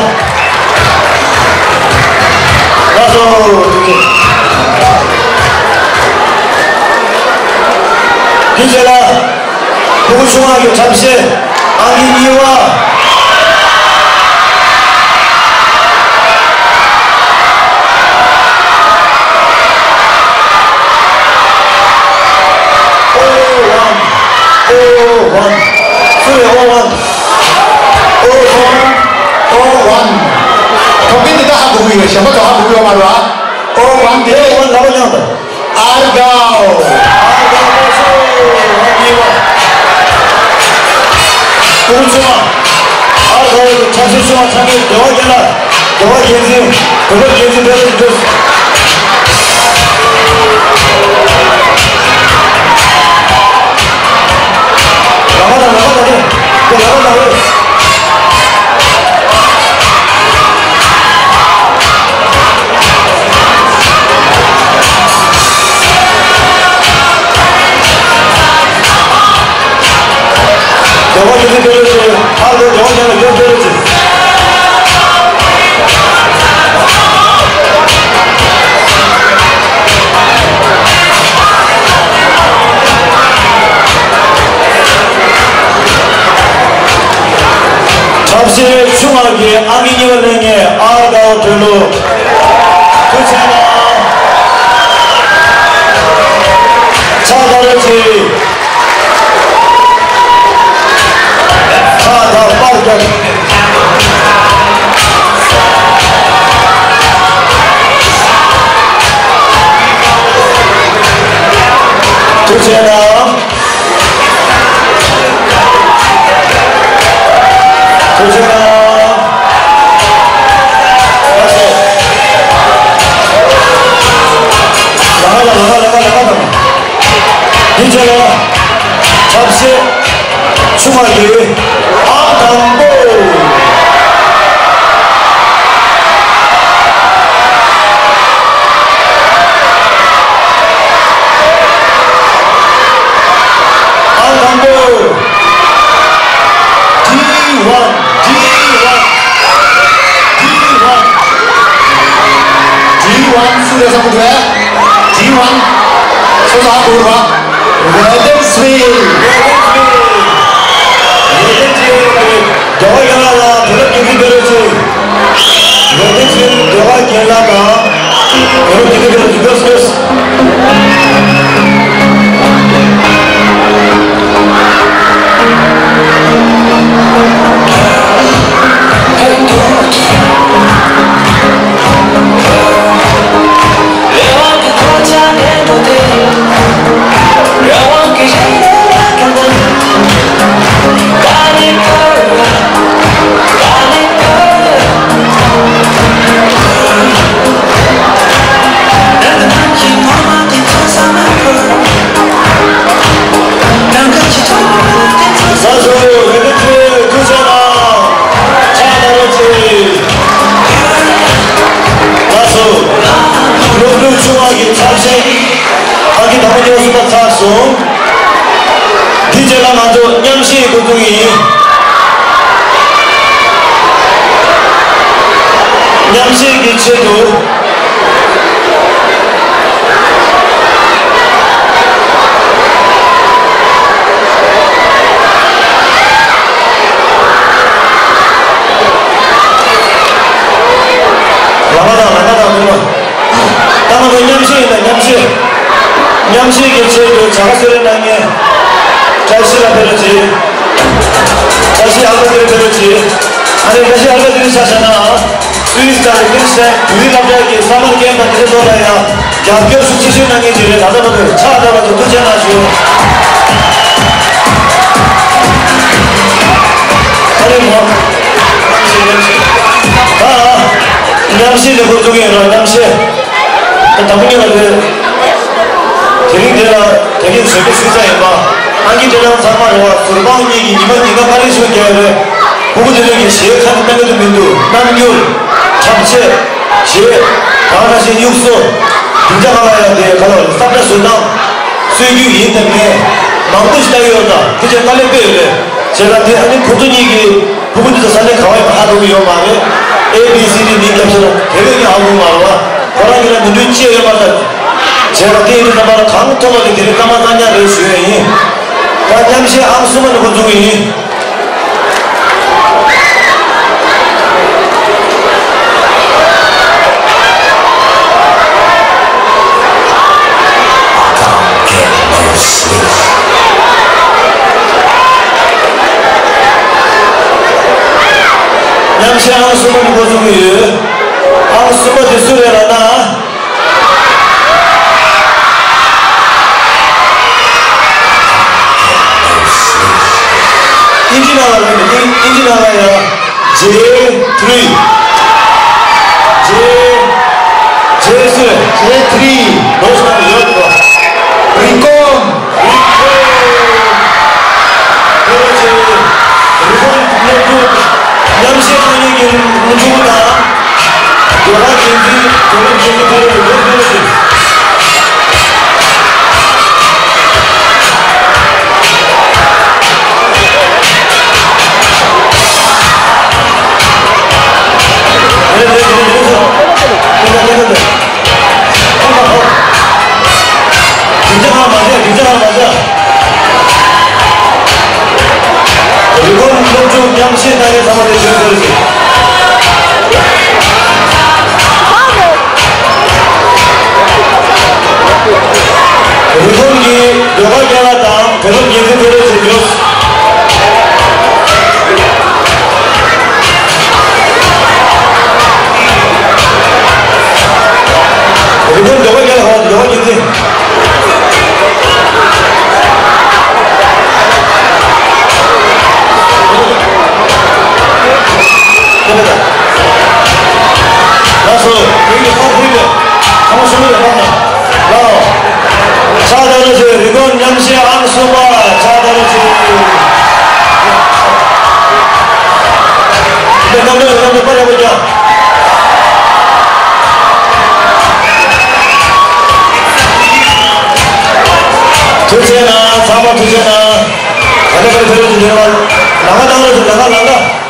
ལགས་སོ། ཐུགས་རྗེ་ཆེ། དེ་རྗེས་ལ། ཕྲུ་གུ་ཆུང་བ་གི་འཁྲབ་གཞས་ཨང་ཀི་གཉིས་པ། ཨོ་ཝན། ཨོ་ཝན། སུ་རེད་ཨོ་ཝན། ཨོ་ཝན། ཨོ་ཝན། ཐོབ་མཁན་དེ་དག་ཧ་གོ་གི་ཡོད། གཞན་པ་ཚོ་ཧ་གོ་གི་ཡོད་མ་རེད་བ། ཨོ་ཝན་དེ། ཨོ་ཝན་ལབ་པ་ཡང་དང་། ཨར་དགའ་བོ། ཨར་དགའ་བོ་ཆོས་ཨ་ནི་བ། ཕྲུ་གུ་ཆུང་བ། ཨར་དགའ་བོ་དང་འཁྲབ་གཞས་ཆུང་བ་ཚང་མས་འབྲེལ་བ་རྒྱག་ན། འབྲེལ་བ་རྒྱག་འཛིན། འབྲེལ་བ་རྒྱག་འཛིན་འབྲེལ་བ་འགྲོ། ལག་པ་དང་ལག་པ་དང་ནི། དེ་ལག་པ་དང་རེད། རྒྱལ་བ་རྒྱལ་བའི་བསྟན་བཅོས་ཆེ། ཨ་ལོ་རྒྱལ་བ་རྒྱལ་ལ་རྒྱལ་བའི་བསྟན་བཅོས་ཆེ། འཁྲབ་གཞས་ཆུང་བ་གི་ཨང་ཀི་གཉིས་པ་ལེན་མཁན་ཨར་དགའ་བོ་བོད་ལུགས། ཐུགས་རྗེ་ཆེ་གནང་། ཕྱག་དར་ཆེ། ཕྱག་དར་པར་རྒྱག་ཐུགས་རྗེ་ཆེ་གནང་། ཐུགས་རྗེ་གནང་། ལགས་སོ། ལགས་ལགས་ལགས་ལགས་ལགས་ལགས། དེ་རྗེས་ལ་འཁྲབ་གཞས་ཆུང་བ་ཡི་ཨང་དང་པོ། ཨང་དང་པོ། ཌི་ཝན། ཌི་ཝན། ཌི་ཝན། ཌི་ཝན་སུ་རེད་བསམ་གྱི་འདུག་གས། ཌི་ཝན། སོ་སོ་ཧ་གོ་རེད་བ། རེ་ལྡན་སི་ཝིལ། རེ་ལྡན་སི་ཝིལ། རེ་ལྡན་སི་ཝིལ། རྒྱལ་བ་རྒན་ལགས་ལ་དུས་རབས་བརྒྱད་ཅུའི་དཔེ་ལེགས་ཆེ། རེ་ལྡན་སི་ཝིལ་རྒྱལ་བ་རྒན་ལགས་དང་། དུས་རབས་བརྒྱད་ཅུའི་དཔེ་ལེགས་ཆེ། ཆུང་བ་གི་ཚར་ཆེན། ཨང་ཀི་དང་པོ་གཉིས་པ་གསུམ་པ་ཚར་སོང་། དེ་རྗེས་ལ་ང་ཚོ་མཉམ་ཞུགས་འགོ་འཛུགས་ཡིན། མཉམ་ཞུགས་ཀྱི་ཆེད་དུ། ལ་མ་དང་ལ་མ་དང་མི་མ། ད་ང་ཚོ་མཉམ་ཞུགས་ཡིན་ད། མཉམ་ཞུགས། མཉམ་ཞུགས་ཀྱི་ཆེད་དུ་བྱ་དགའ་གསོལ་རས་གནང་མཁན། བཀྲ་ཤིས་ལ་ཕེབས་རོགས་གྱིས། བཀྲ་ཤིས་ཨལ་པ་དེར་ཕེབས་རོགས་གྱིས། ཨ་ནི་བཀྲ་ཤིས་ཨལ་པ་དེར་ཆ་བཞག་ན། སུད་སི་དང་ལིག་ཊེན་སི་ཊེན་བོད་རིགས་སློབ་གྲྭ་གི་བསམ་པ་རྒན་དང་དེ་ཚོ་ལ་ཡང་རྒྱབ་སྐྱོར་ཤུགས་ཆེ་ཤོས་གནང་མཁན་ཅིག་རེད། ད་ལྟ་བར་དུ་ཕྱག་བརྡབ་པ་དང་ཐུགས་རྗེ་གནང་ཞུ། ཨ་ནི་མོ། ད་མཉམ་ཞུགས་ནས་འགོ་འཛུགས་ཡིན་རོགས། མཉམ་ཞུགས། ད་དང་པོ་ཉིད་ལ་རེད། དེ་རིང་འདི་ལ་དེ་རིང་བཟོད་པའི་ཤུལ་ཙམ་ཡིན་པ། ཨང་ཀི་དེ་རང་ཚང་མ་རེད་བ། ཟུར་དཔང་གཉིས་ཀྱིས་ཉི་མ་ཉིན་ཀ་དཀའ་ལས་ཤོར་རྒྱག་རེད། ཕྲུ་གུ་དེ་ཚོ་གི་གཞས་ཁ་ནས་གཏོང་གི་འདུག་མི་འདུག་རྣམ་འགྱུར། འཁྲབ་ཆས། གཞས། གང་འདྲ་ཞིག་གཡུག་སོ། སྡིངས་ཆ་གང་ལ་ཡང་དེ་ག་ལ་ས་བཀྲ་བཟོ་སྟངས། སྲོལ་རྒྱུན་ཡིན་དང་མིན། མང་པོ་ཞིག་ལྟ་གི་ཡོད་ད། དེ་ཚོ་དཀའ་ལས་དཔེ་ཡོད་རེད། བྱས་ཙང་དེ་ཨ་ནི་ཁོ་ཚོ་གཉིས་ཀྱིས། ཕྲུ་གུ་འདི་ཚོ་ས་གནས་ག་བ་ཡིན་པ་ཧ་གོ་གི་ཡོད་མ་རེད། ཨེ་བི་སི་ཌི་མིང་བརྒྱབ་ཤག་ན་དེ་བས་ཀྱང་ཧ་གོ་མ་རེད་བ། ཁོ་རང་གིས་རང་མི་འདུག་ཅི་ཡང་ཡོད་མ་རེད། བྱས་ཙང་དེ་ཡིན་དུས་རྣམ་པ་གང་ཐུབ་པ་དེ་དེ་རིང་སྐར་མ་གཙང་རྐྱང་རེད་ཞུ་ཡས་ཡིན། ད་མཉམ་ཞུགས་ཨང་གསུམ་པ་ནས་འགོ་འཛུགས་ཀྱི་ཡིན། མཉམ་ཞུགས་ཨང་གསུམ་པ་ནས་འགོ་འཛུགས་ཀྱི་ཡོད། ཨང་གསུམ་པ་དེ་སུ་རེད་ལབ་ན། ཨིན་ཇི་ནང་ལ་རེད། ཨིན་ཨིན་ཇི་ནང་ལ་ཡ། ཇེ་ཐི་རི། ཇེ། ཇེ་སུ་རེད། ཇེ་ཐི་རི། ལོ་ཤ་ཡོད་པ། རི་ཀོན། རི་ཀོན། ཕེ་རོ་ཆེ། རི་ཀོན་སློབ་ཕྲུག་མཉམ་ཞུགས་ཁང་གཉིས་ཀྱི་སློབ་ཕྲུག་དང་། ཡོ་ག་འགན་འཛིན། དོ་དམ་འགན་འཛིན་ཕེ་རོ་ཆེ། ཡོ་ཕེ་རོ་ཆེ། རི་ཀོན་སློབ་ཕྲུག་མཉམ་ཞུགས་ལྟ་མཁན་ཚང་མ་དེ་བཞིན་ཟེར་ཞིག་རི་ཀོན་གྱི་ཟློས་གར་སྐད་ལ་དང་བོད་སློབ་འགན་འཛིན་ཕེ་རོ་ཆེ་ཡོད། རི་ཀོན་ཟློས་གར་སྐད་ལ་ཧོ་ཟློས་གར་འགན་འཛིན། ལགས་སོ། བོད་ཀྱི་ཁ་བོད་ཀྱི་ཁ་མ་ཤོར་བའི་ཁ་ན། ལགས། ཕྱག་བརྡབ་རོགས་བྱེད། རི་ཀོན་མཉམ་ཞུགས་ཨང་གསུམ་པ་ཕྱག་བརྡབ་རོགས་བྱེད། དེ་གནམ་གྲུ་གནམ་གྲུ་པར་ཡག་པོ་རྒྱག་ཐུགས་རྗེ་གནང་། ཚང་མ་ཐུགས་རྗེ་གནང་། ད་ལྟ་བར་ཕེབས་རོགས་བྱེད། ལམ་ཁ་བཏང་རོགས་བྱེད། ལམ་ཁ་ལམ་ཁ།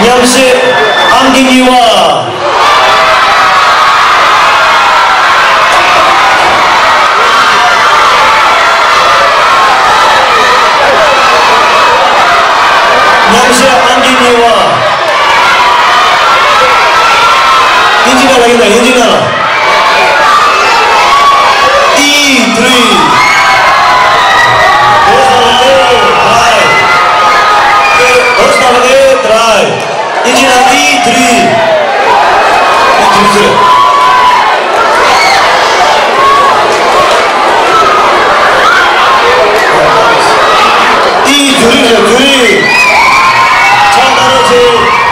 མཉམ་ཞུགས་ཨང་ཀི་གཉིས་པ། མཉམ་ཞུགས་ཨང་ཀི་གཉིས་པ། ཨིན་ཇི་ནང་ལ་ཡིན་ན། ཨིན་ཇི་ནང་ལ། ཨི་ཐི་རི། Those are the try. Those are the try. ཨིན་ཇི་ནང་ཨི་ཐི་རི། ཨི་ཐི་རི་ཟེར། ཨི་ཐི་རི་ཟེར། ཐི་རི། ཕྱག་བརྡབ་རོགས་བྱེད།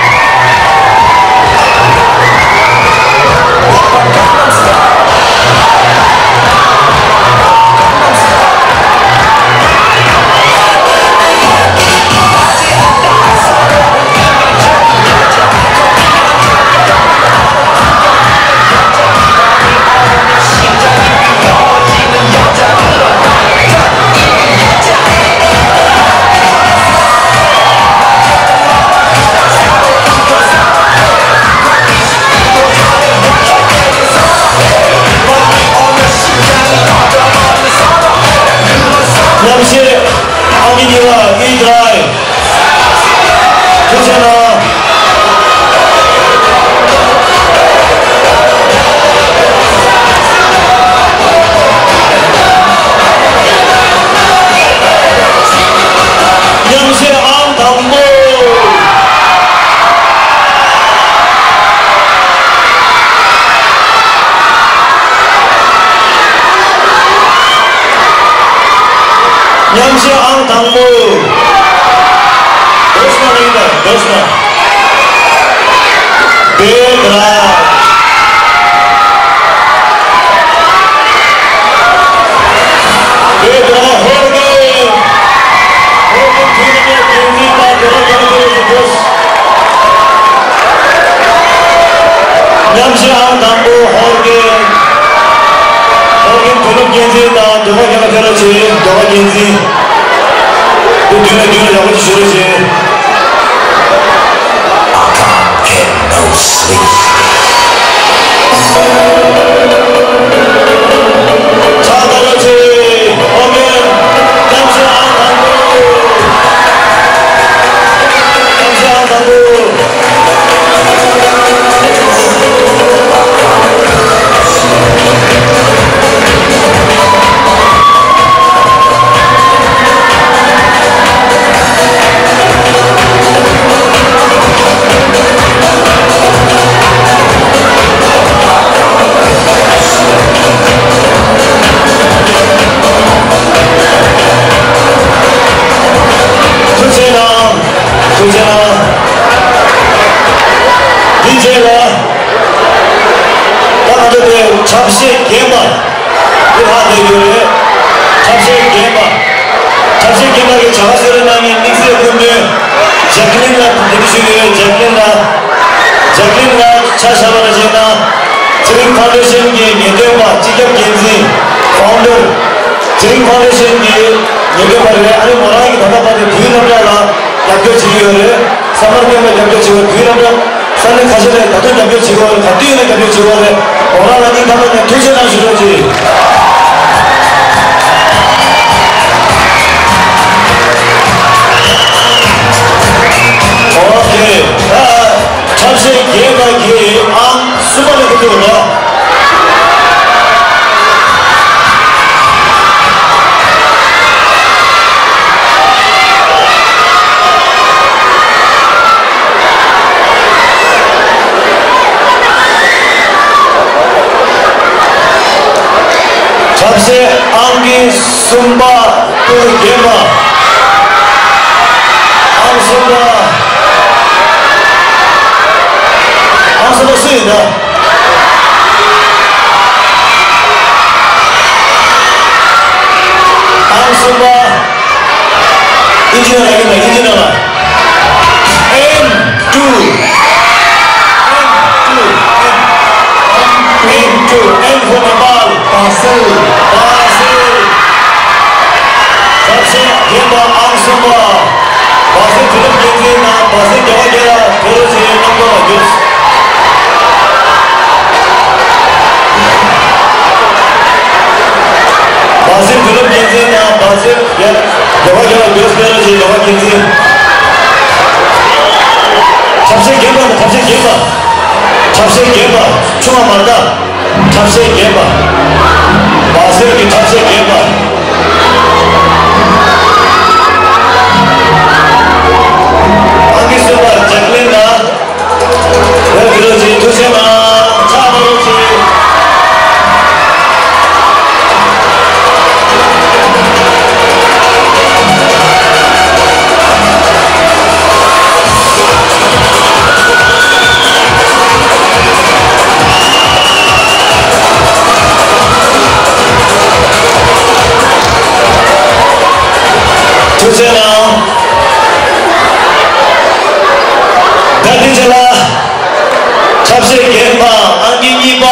ལ། དེ་དང་ཧོར་གྱི་ཧོར་གྱི་མཐུན་ལམ་འགན་འཛིན་དང་དེ་ལ་ཡང་དེ་རུ་འདུག་མཉམ་ཞུགས་ཨང་དང་པོ་ཧོར་གྱི་ཧོར་གྱི་མཐུན་ལམ་འགན་འཛིན་དང་དེ་ལ་ཡང་དེ་རུ་ཆེ་དེ་ལ་འགན་འཛིན། དེ་མདུན་ལ་མདུན་ལ་ཡག་པོ་ཞིག་ཞུ་རོགས་བྱེད། I can't get no sleep. ཕྱག་བརྡབ་རོགས་བྱེད། ཨོ་མེན། མཉམ་ཞུགས་ཨང་དང་པོ། མཉམ་ཞུགས་ཨང་དང་པོ། ཐུགས་རྗེ་གནང་། ཐུགས་རྗེ་གནང་། འདི་རྗེས་ལ། ད་ང་ཚོ་དེ་ཆབ་སྲིད་རྒན་པ། འདི་ལྷག་བསྡད་ཡོད་རེད། ཆབ་སྲིད་རྒན་པ། ཆབ་སྲིད་རྒན་པ་གི་བྱ་དགའ་གསོལ་རས་གནང་མཁན་དམིགས་བསལ་སྐུ་མགྲོན། ཇེག་ལིན་ལགས་འདི་འདྲ་ཞུ་གི་ཡོད། ཇེག་ལིན་ལགས། ཇེག་ལིན་ལགས་ཆ་བཞག་པ་ནང་བཞིན་ན། ཚེ་རིང་ཕའུན་ཌེ་ཤན་གྱི་ངེས་སྟོན་པ་སྤྱི་ཁྱབ་འགན་འཛིན། ཕའུན་ཌར། ཚེ་རིང་ཕའུན་ཌེ་ཤན་གྱི་ངེས་སྟོན་པ་རེད། ཨ་ནི་མོ་རང་གི་ད་ལྟ་བར་དུ་བོད་རྣམ་གྲངས་ལ་རྒྱབ་སྐྱོར་བྱེད་ཀྱི་ཡོད་རེད། ས་མར་ཀེམ་ལ་རྒྱབ་སྐྱོར་བྱེད་པ། བོད་རྣམ་གྲངས་ས་གནས་ཁ་ཤས་ལ་ད་དུང་རྒྱབ་སྐྱོར་བྱེད་ཀྱི་ཡོད་རེད། ག་དུས་ཡིན་ན་རྒྱབ་སྐྱོར་བྱེད་ཀྱི་ཡོད་རེད། མོ་རང་ལ་སྙིང་ཐག་པ་ནས་ཐུགས་རྗེ་གནང་ཞུ་རོགས་གྱིས། ཨོ་ཁེ། ཨ། ཆབ་སྲིད་རྒན་པ་གི་ཨང་གསུམ་པ་ལ་གི་འདུག་ལ། ཆབ་སྲིད་ཨང་ཀི་གསུམ་པ། སྤུ་གུ་རྒན་པ། ཨང་གསུམ་པ། ཨང་གསུམ་པ་སུ་ཡིན་ད། ཨང་གསུམ་པ། ཨིན་ཇི་ནང་ལ་ཡིན་ད། ཨིན་ཇི་ནང་ལ། M two. M two. M two. M for Nepal. Basil. Basil. ཆབ་སྲིད་རྒན་པ་ཨང་གསུམ་པ། བ་སི་ཕི་ལིབ་འགན་འཛིན་དང་བ་སི་རྒྱལ་བ་རྒྱལ་ལ་བོད་རོལ་ཆེན་རྣམ་རྟོག་ལ་གྱུར། བ་སི་ཕི་ལིབ་འགན་འཛིན་དང་བ་སི་རྒྱལ་བ་རྒྱལ་ལ་བོད་རོལ་ཆེན་རྒྱལ་བ་འགན་འཛིན། ཆབ་སྲིད་རྒན་པ་དང་ཆབ་སྲིད་རྒན་པ། ཆབ་སྲིད་རྒན་པ་ཆུང་བ་མར་ལྟ། ཁྲབ་སེ་རྒན་པ། བ་སེར་གྱི་ཁྲབ་སེ་རྒན་པ། ཨང་ཀི་གསུམ་པ་ཇེག་ལིན་ལགས། བོད་ཀྱི་རོལ་ཆེན་ཐུགས་རྗེ་གནང་། ཕྱག་རྡོག་རོལ་ཆེན། ཐུགས་རྗེ་གནང་། ད་དེ་རྗེས་ལ། ཆབ་སྲིད་རྒན་པ་ཨང་ཀི་གཉིས་པ།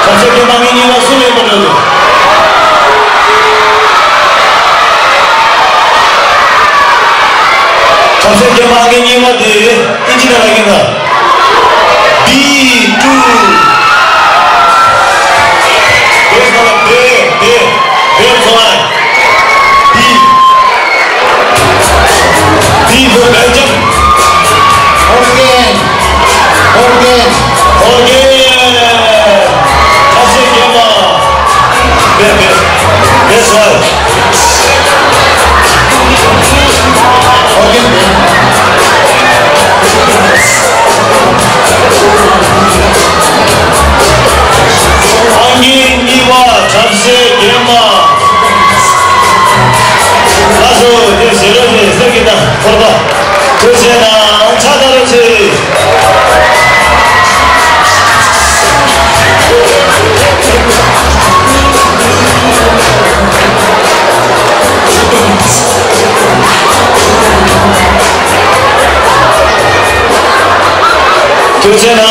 ཆབ་སྲིད་རྒན་པ་ཨང་ཀི་གཉིས་པ་སུ་ལེན་པ་འགྲོ་འདུག་ཆབ་སྲིད་རྒན་པ་ཨང་ཀི་གཉིས་པ་དེ་ཨིན་ཇི་ནང་ལ་ཡིན་ན། B two. Best one, B, B, best one. B. B for Belgium. Organ. Organ. Organ. That's it, come on. Best, best. Best one. ཨང་ཀི་གཉིས་པ་ཆབ་སྲིད་རྒན་པ། ཆེ་ན།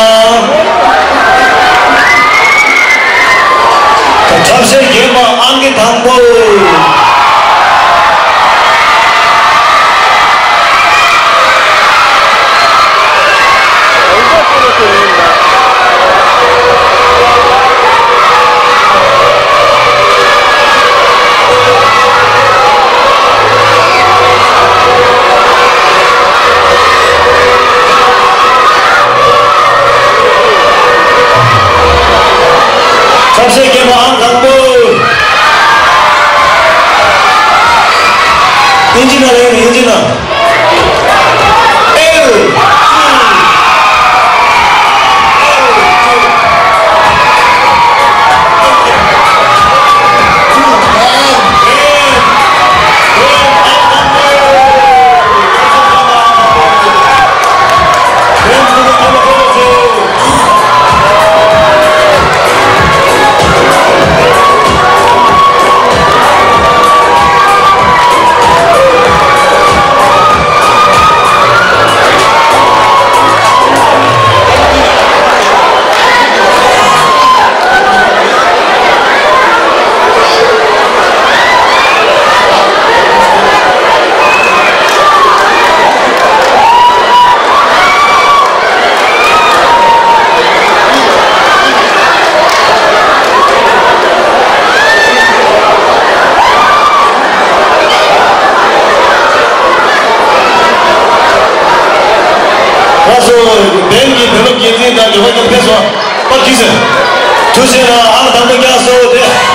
ཐབས་ཤེས་རྒན་མ་ཨང་ཀི་དང་པོ། ཐབས་ཤེས་རྒན་མ་ཨང་དང་པོ། ཨིན་ཇི་ན་རེད། ཨིན་ཇི་ན། ཨེལ། ལགས་སོ། བན་གྱི་བོད་སློབ་སྒེར་འཛིན་དང་འབྲེལ་བ་ཀྱང་ཕེབས་སོང་། པར་གྱིས་ཟེར། ཐུགས་རྗེ་གནང་། ཨང་དང་པོ་བརྒྱབ་སོང་སྟེ།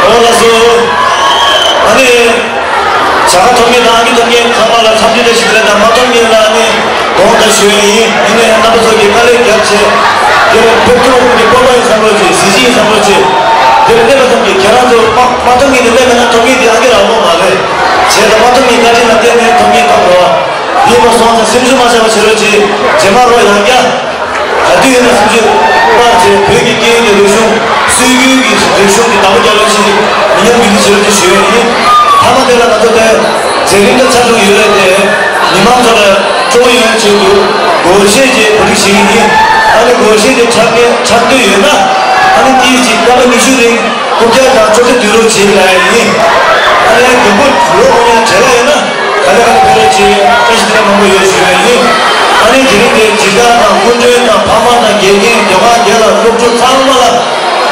ཨོ་ལགས་སོ། ཨ་ནི། བྱ་དགའ་ཐོབ་མཁན་དང་ཨང་ཀི་ཐོབ་མཁན་ཚང་མ་ལ་འཚམས་འདྲི་བཀྲ་ཤིས་བདེ་ལེགས་དང་། མ་ཐོབ་མཁན་ལ་ཨ་ནི་དགོངས་དག་ཞུ་ཡ་ཡིན། ཡིན་ནའི་རྣམ་པ་ཚོ་གིས་དཀའ་ལས་བརྒྱབ་བྱས། དེ་ལ་ཕེབས་ཐུབ་མཁན་གྱི་སྤོབས་པ་ཡིན་བསམ་བློ་བྱེད། གཟི་བརྗིད་ཡིན་བསམ་བློ་བྱེད། དེ་ལ་སླེབས་པ་ཙམ་གྱིས་ཁྱེད་རང་ཚོ་མ་མ་ཐོབ་མཁན་དེ་སླེབས་པ་ན་ཐོབ་མཁན་དེ་ཨང་ཀི་རག་ལོ་མ་རེད། བྱས་ཙང་མ་ཐོབ་མཁན་བཀའ་དྲིན་ལ་བརྟེན་ནས་ཐོབ་མཁན་ཐོབ་འགྲོ་བ། ཡིན་པ་སོང་ཙང་སེམས་ཤུགས་མ་ཆག་པ་བྱེད་རོགས་གྱིས། རྗེས་མ་རོགས་ཡང་བསྐྱར། ག་དུས་ཡིན་ན་སེམས་ཤུགས་སྤར་བྱས། བོད་ཀྱི་སྐད་ཡིག་གི་རིག་གཞུང་། སྲོལ་རྒྱུན་གྱི་རིག་གཞུང་གི་བདག་པོ་རྒྱག་རོགས་གྱིས། མི་ཉམས་རྒུད་སྐྱོབ་བྱེད་རོགས་གྱིས་ཞུ་ཡས་ཡིན། མཐའ་མ་དེ་ལ་ང་ཚོ་དེ་མཛད་རིམ་ད་ཆ་འགྲོ་ཡོད་རེད་དེ། མི་མང་ཚོ་ལ་སྤྲོ་པོ་ཡོང་ཡས་ཆེད་དུ་སྒོར་གཞས་ཀྱི་གོ་སྒྲིག་བྱེད་ཀྱི་ཡིན། ཨ་ནི་སྒོར་གཞས་དེ་འཁྲབ་མཁན་འཁྲབ་འདོད་ཡོད་ན། ཨ་ནི་ཏིས་ཀྱི་སྐར་མ་ཉི་ཤུ་རིང་རྐུབ་བཀྱག་དང་ཅོག་ཙེ་སྡུད་རོགས་བྱེད་ལབ་ཡ་ཡིན། ཨ་ནི་མགྱོགས་པོ་རོགས་ཡོང་ཡ་བྲེལ་བ་ཡོད་ན། ག་ལེ་ག་ལེ་ཕེབས་རོགས་གྱིས། བཀྲ་ཤིས་བདེ་ལེགས་མང་པོ་ཡོད་ཞུ་ཡ་ཡིན། ཨ་ནི་དེ་རིང་དེ་སྦྱིན་བདག་དང་སྐུ་མགྲོན་དང་ཕ་མ་དང་དགེ་རྒན་སྡོད་ཁང་དེ་ལ་སློབ་ཕྲུག་ཚང་མ་ལ་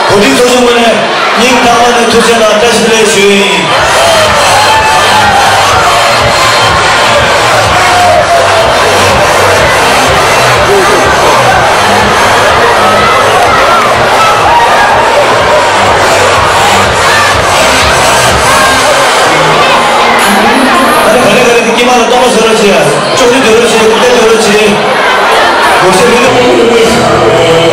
གོ་སྒྲིག་ཚོགས་ཆུང་ངོས་ནས་སྙིང་ཐག་པ་ནས་ཐུགས་རྗེ་དང་བཀྲ་ཤིས་བདེ་ལེགས་ཞུ་ཡ་ཡིན། ཨ་ནི་ག་ལེ་ག་ལེ་དེ་དཀྱིལ་མ་ལ་གཏོར་མ་བཟོ་རོགས་བྱེད། ཅོག་ཙེ་སྡུད་རོགས་བྱེད། རྐུབ་བཀྱག་སྡུད་རོགས་བྱེད། སྒོར་གཞས་མི་འདུག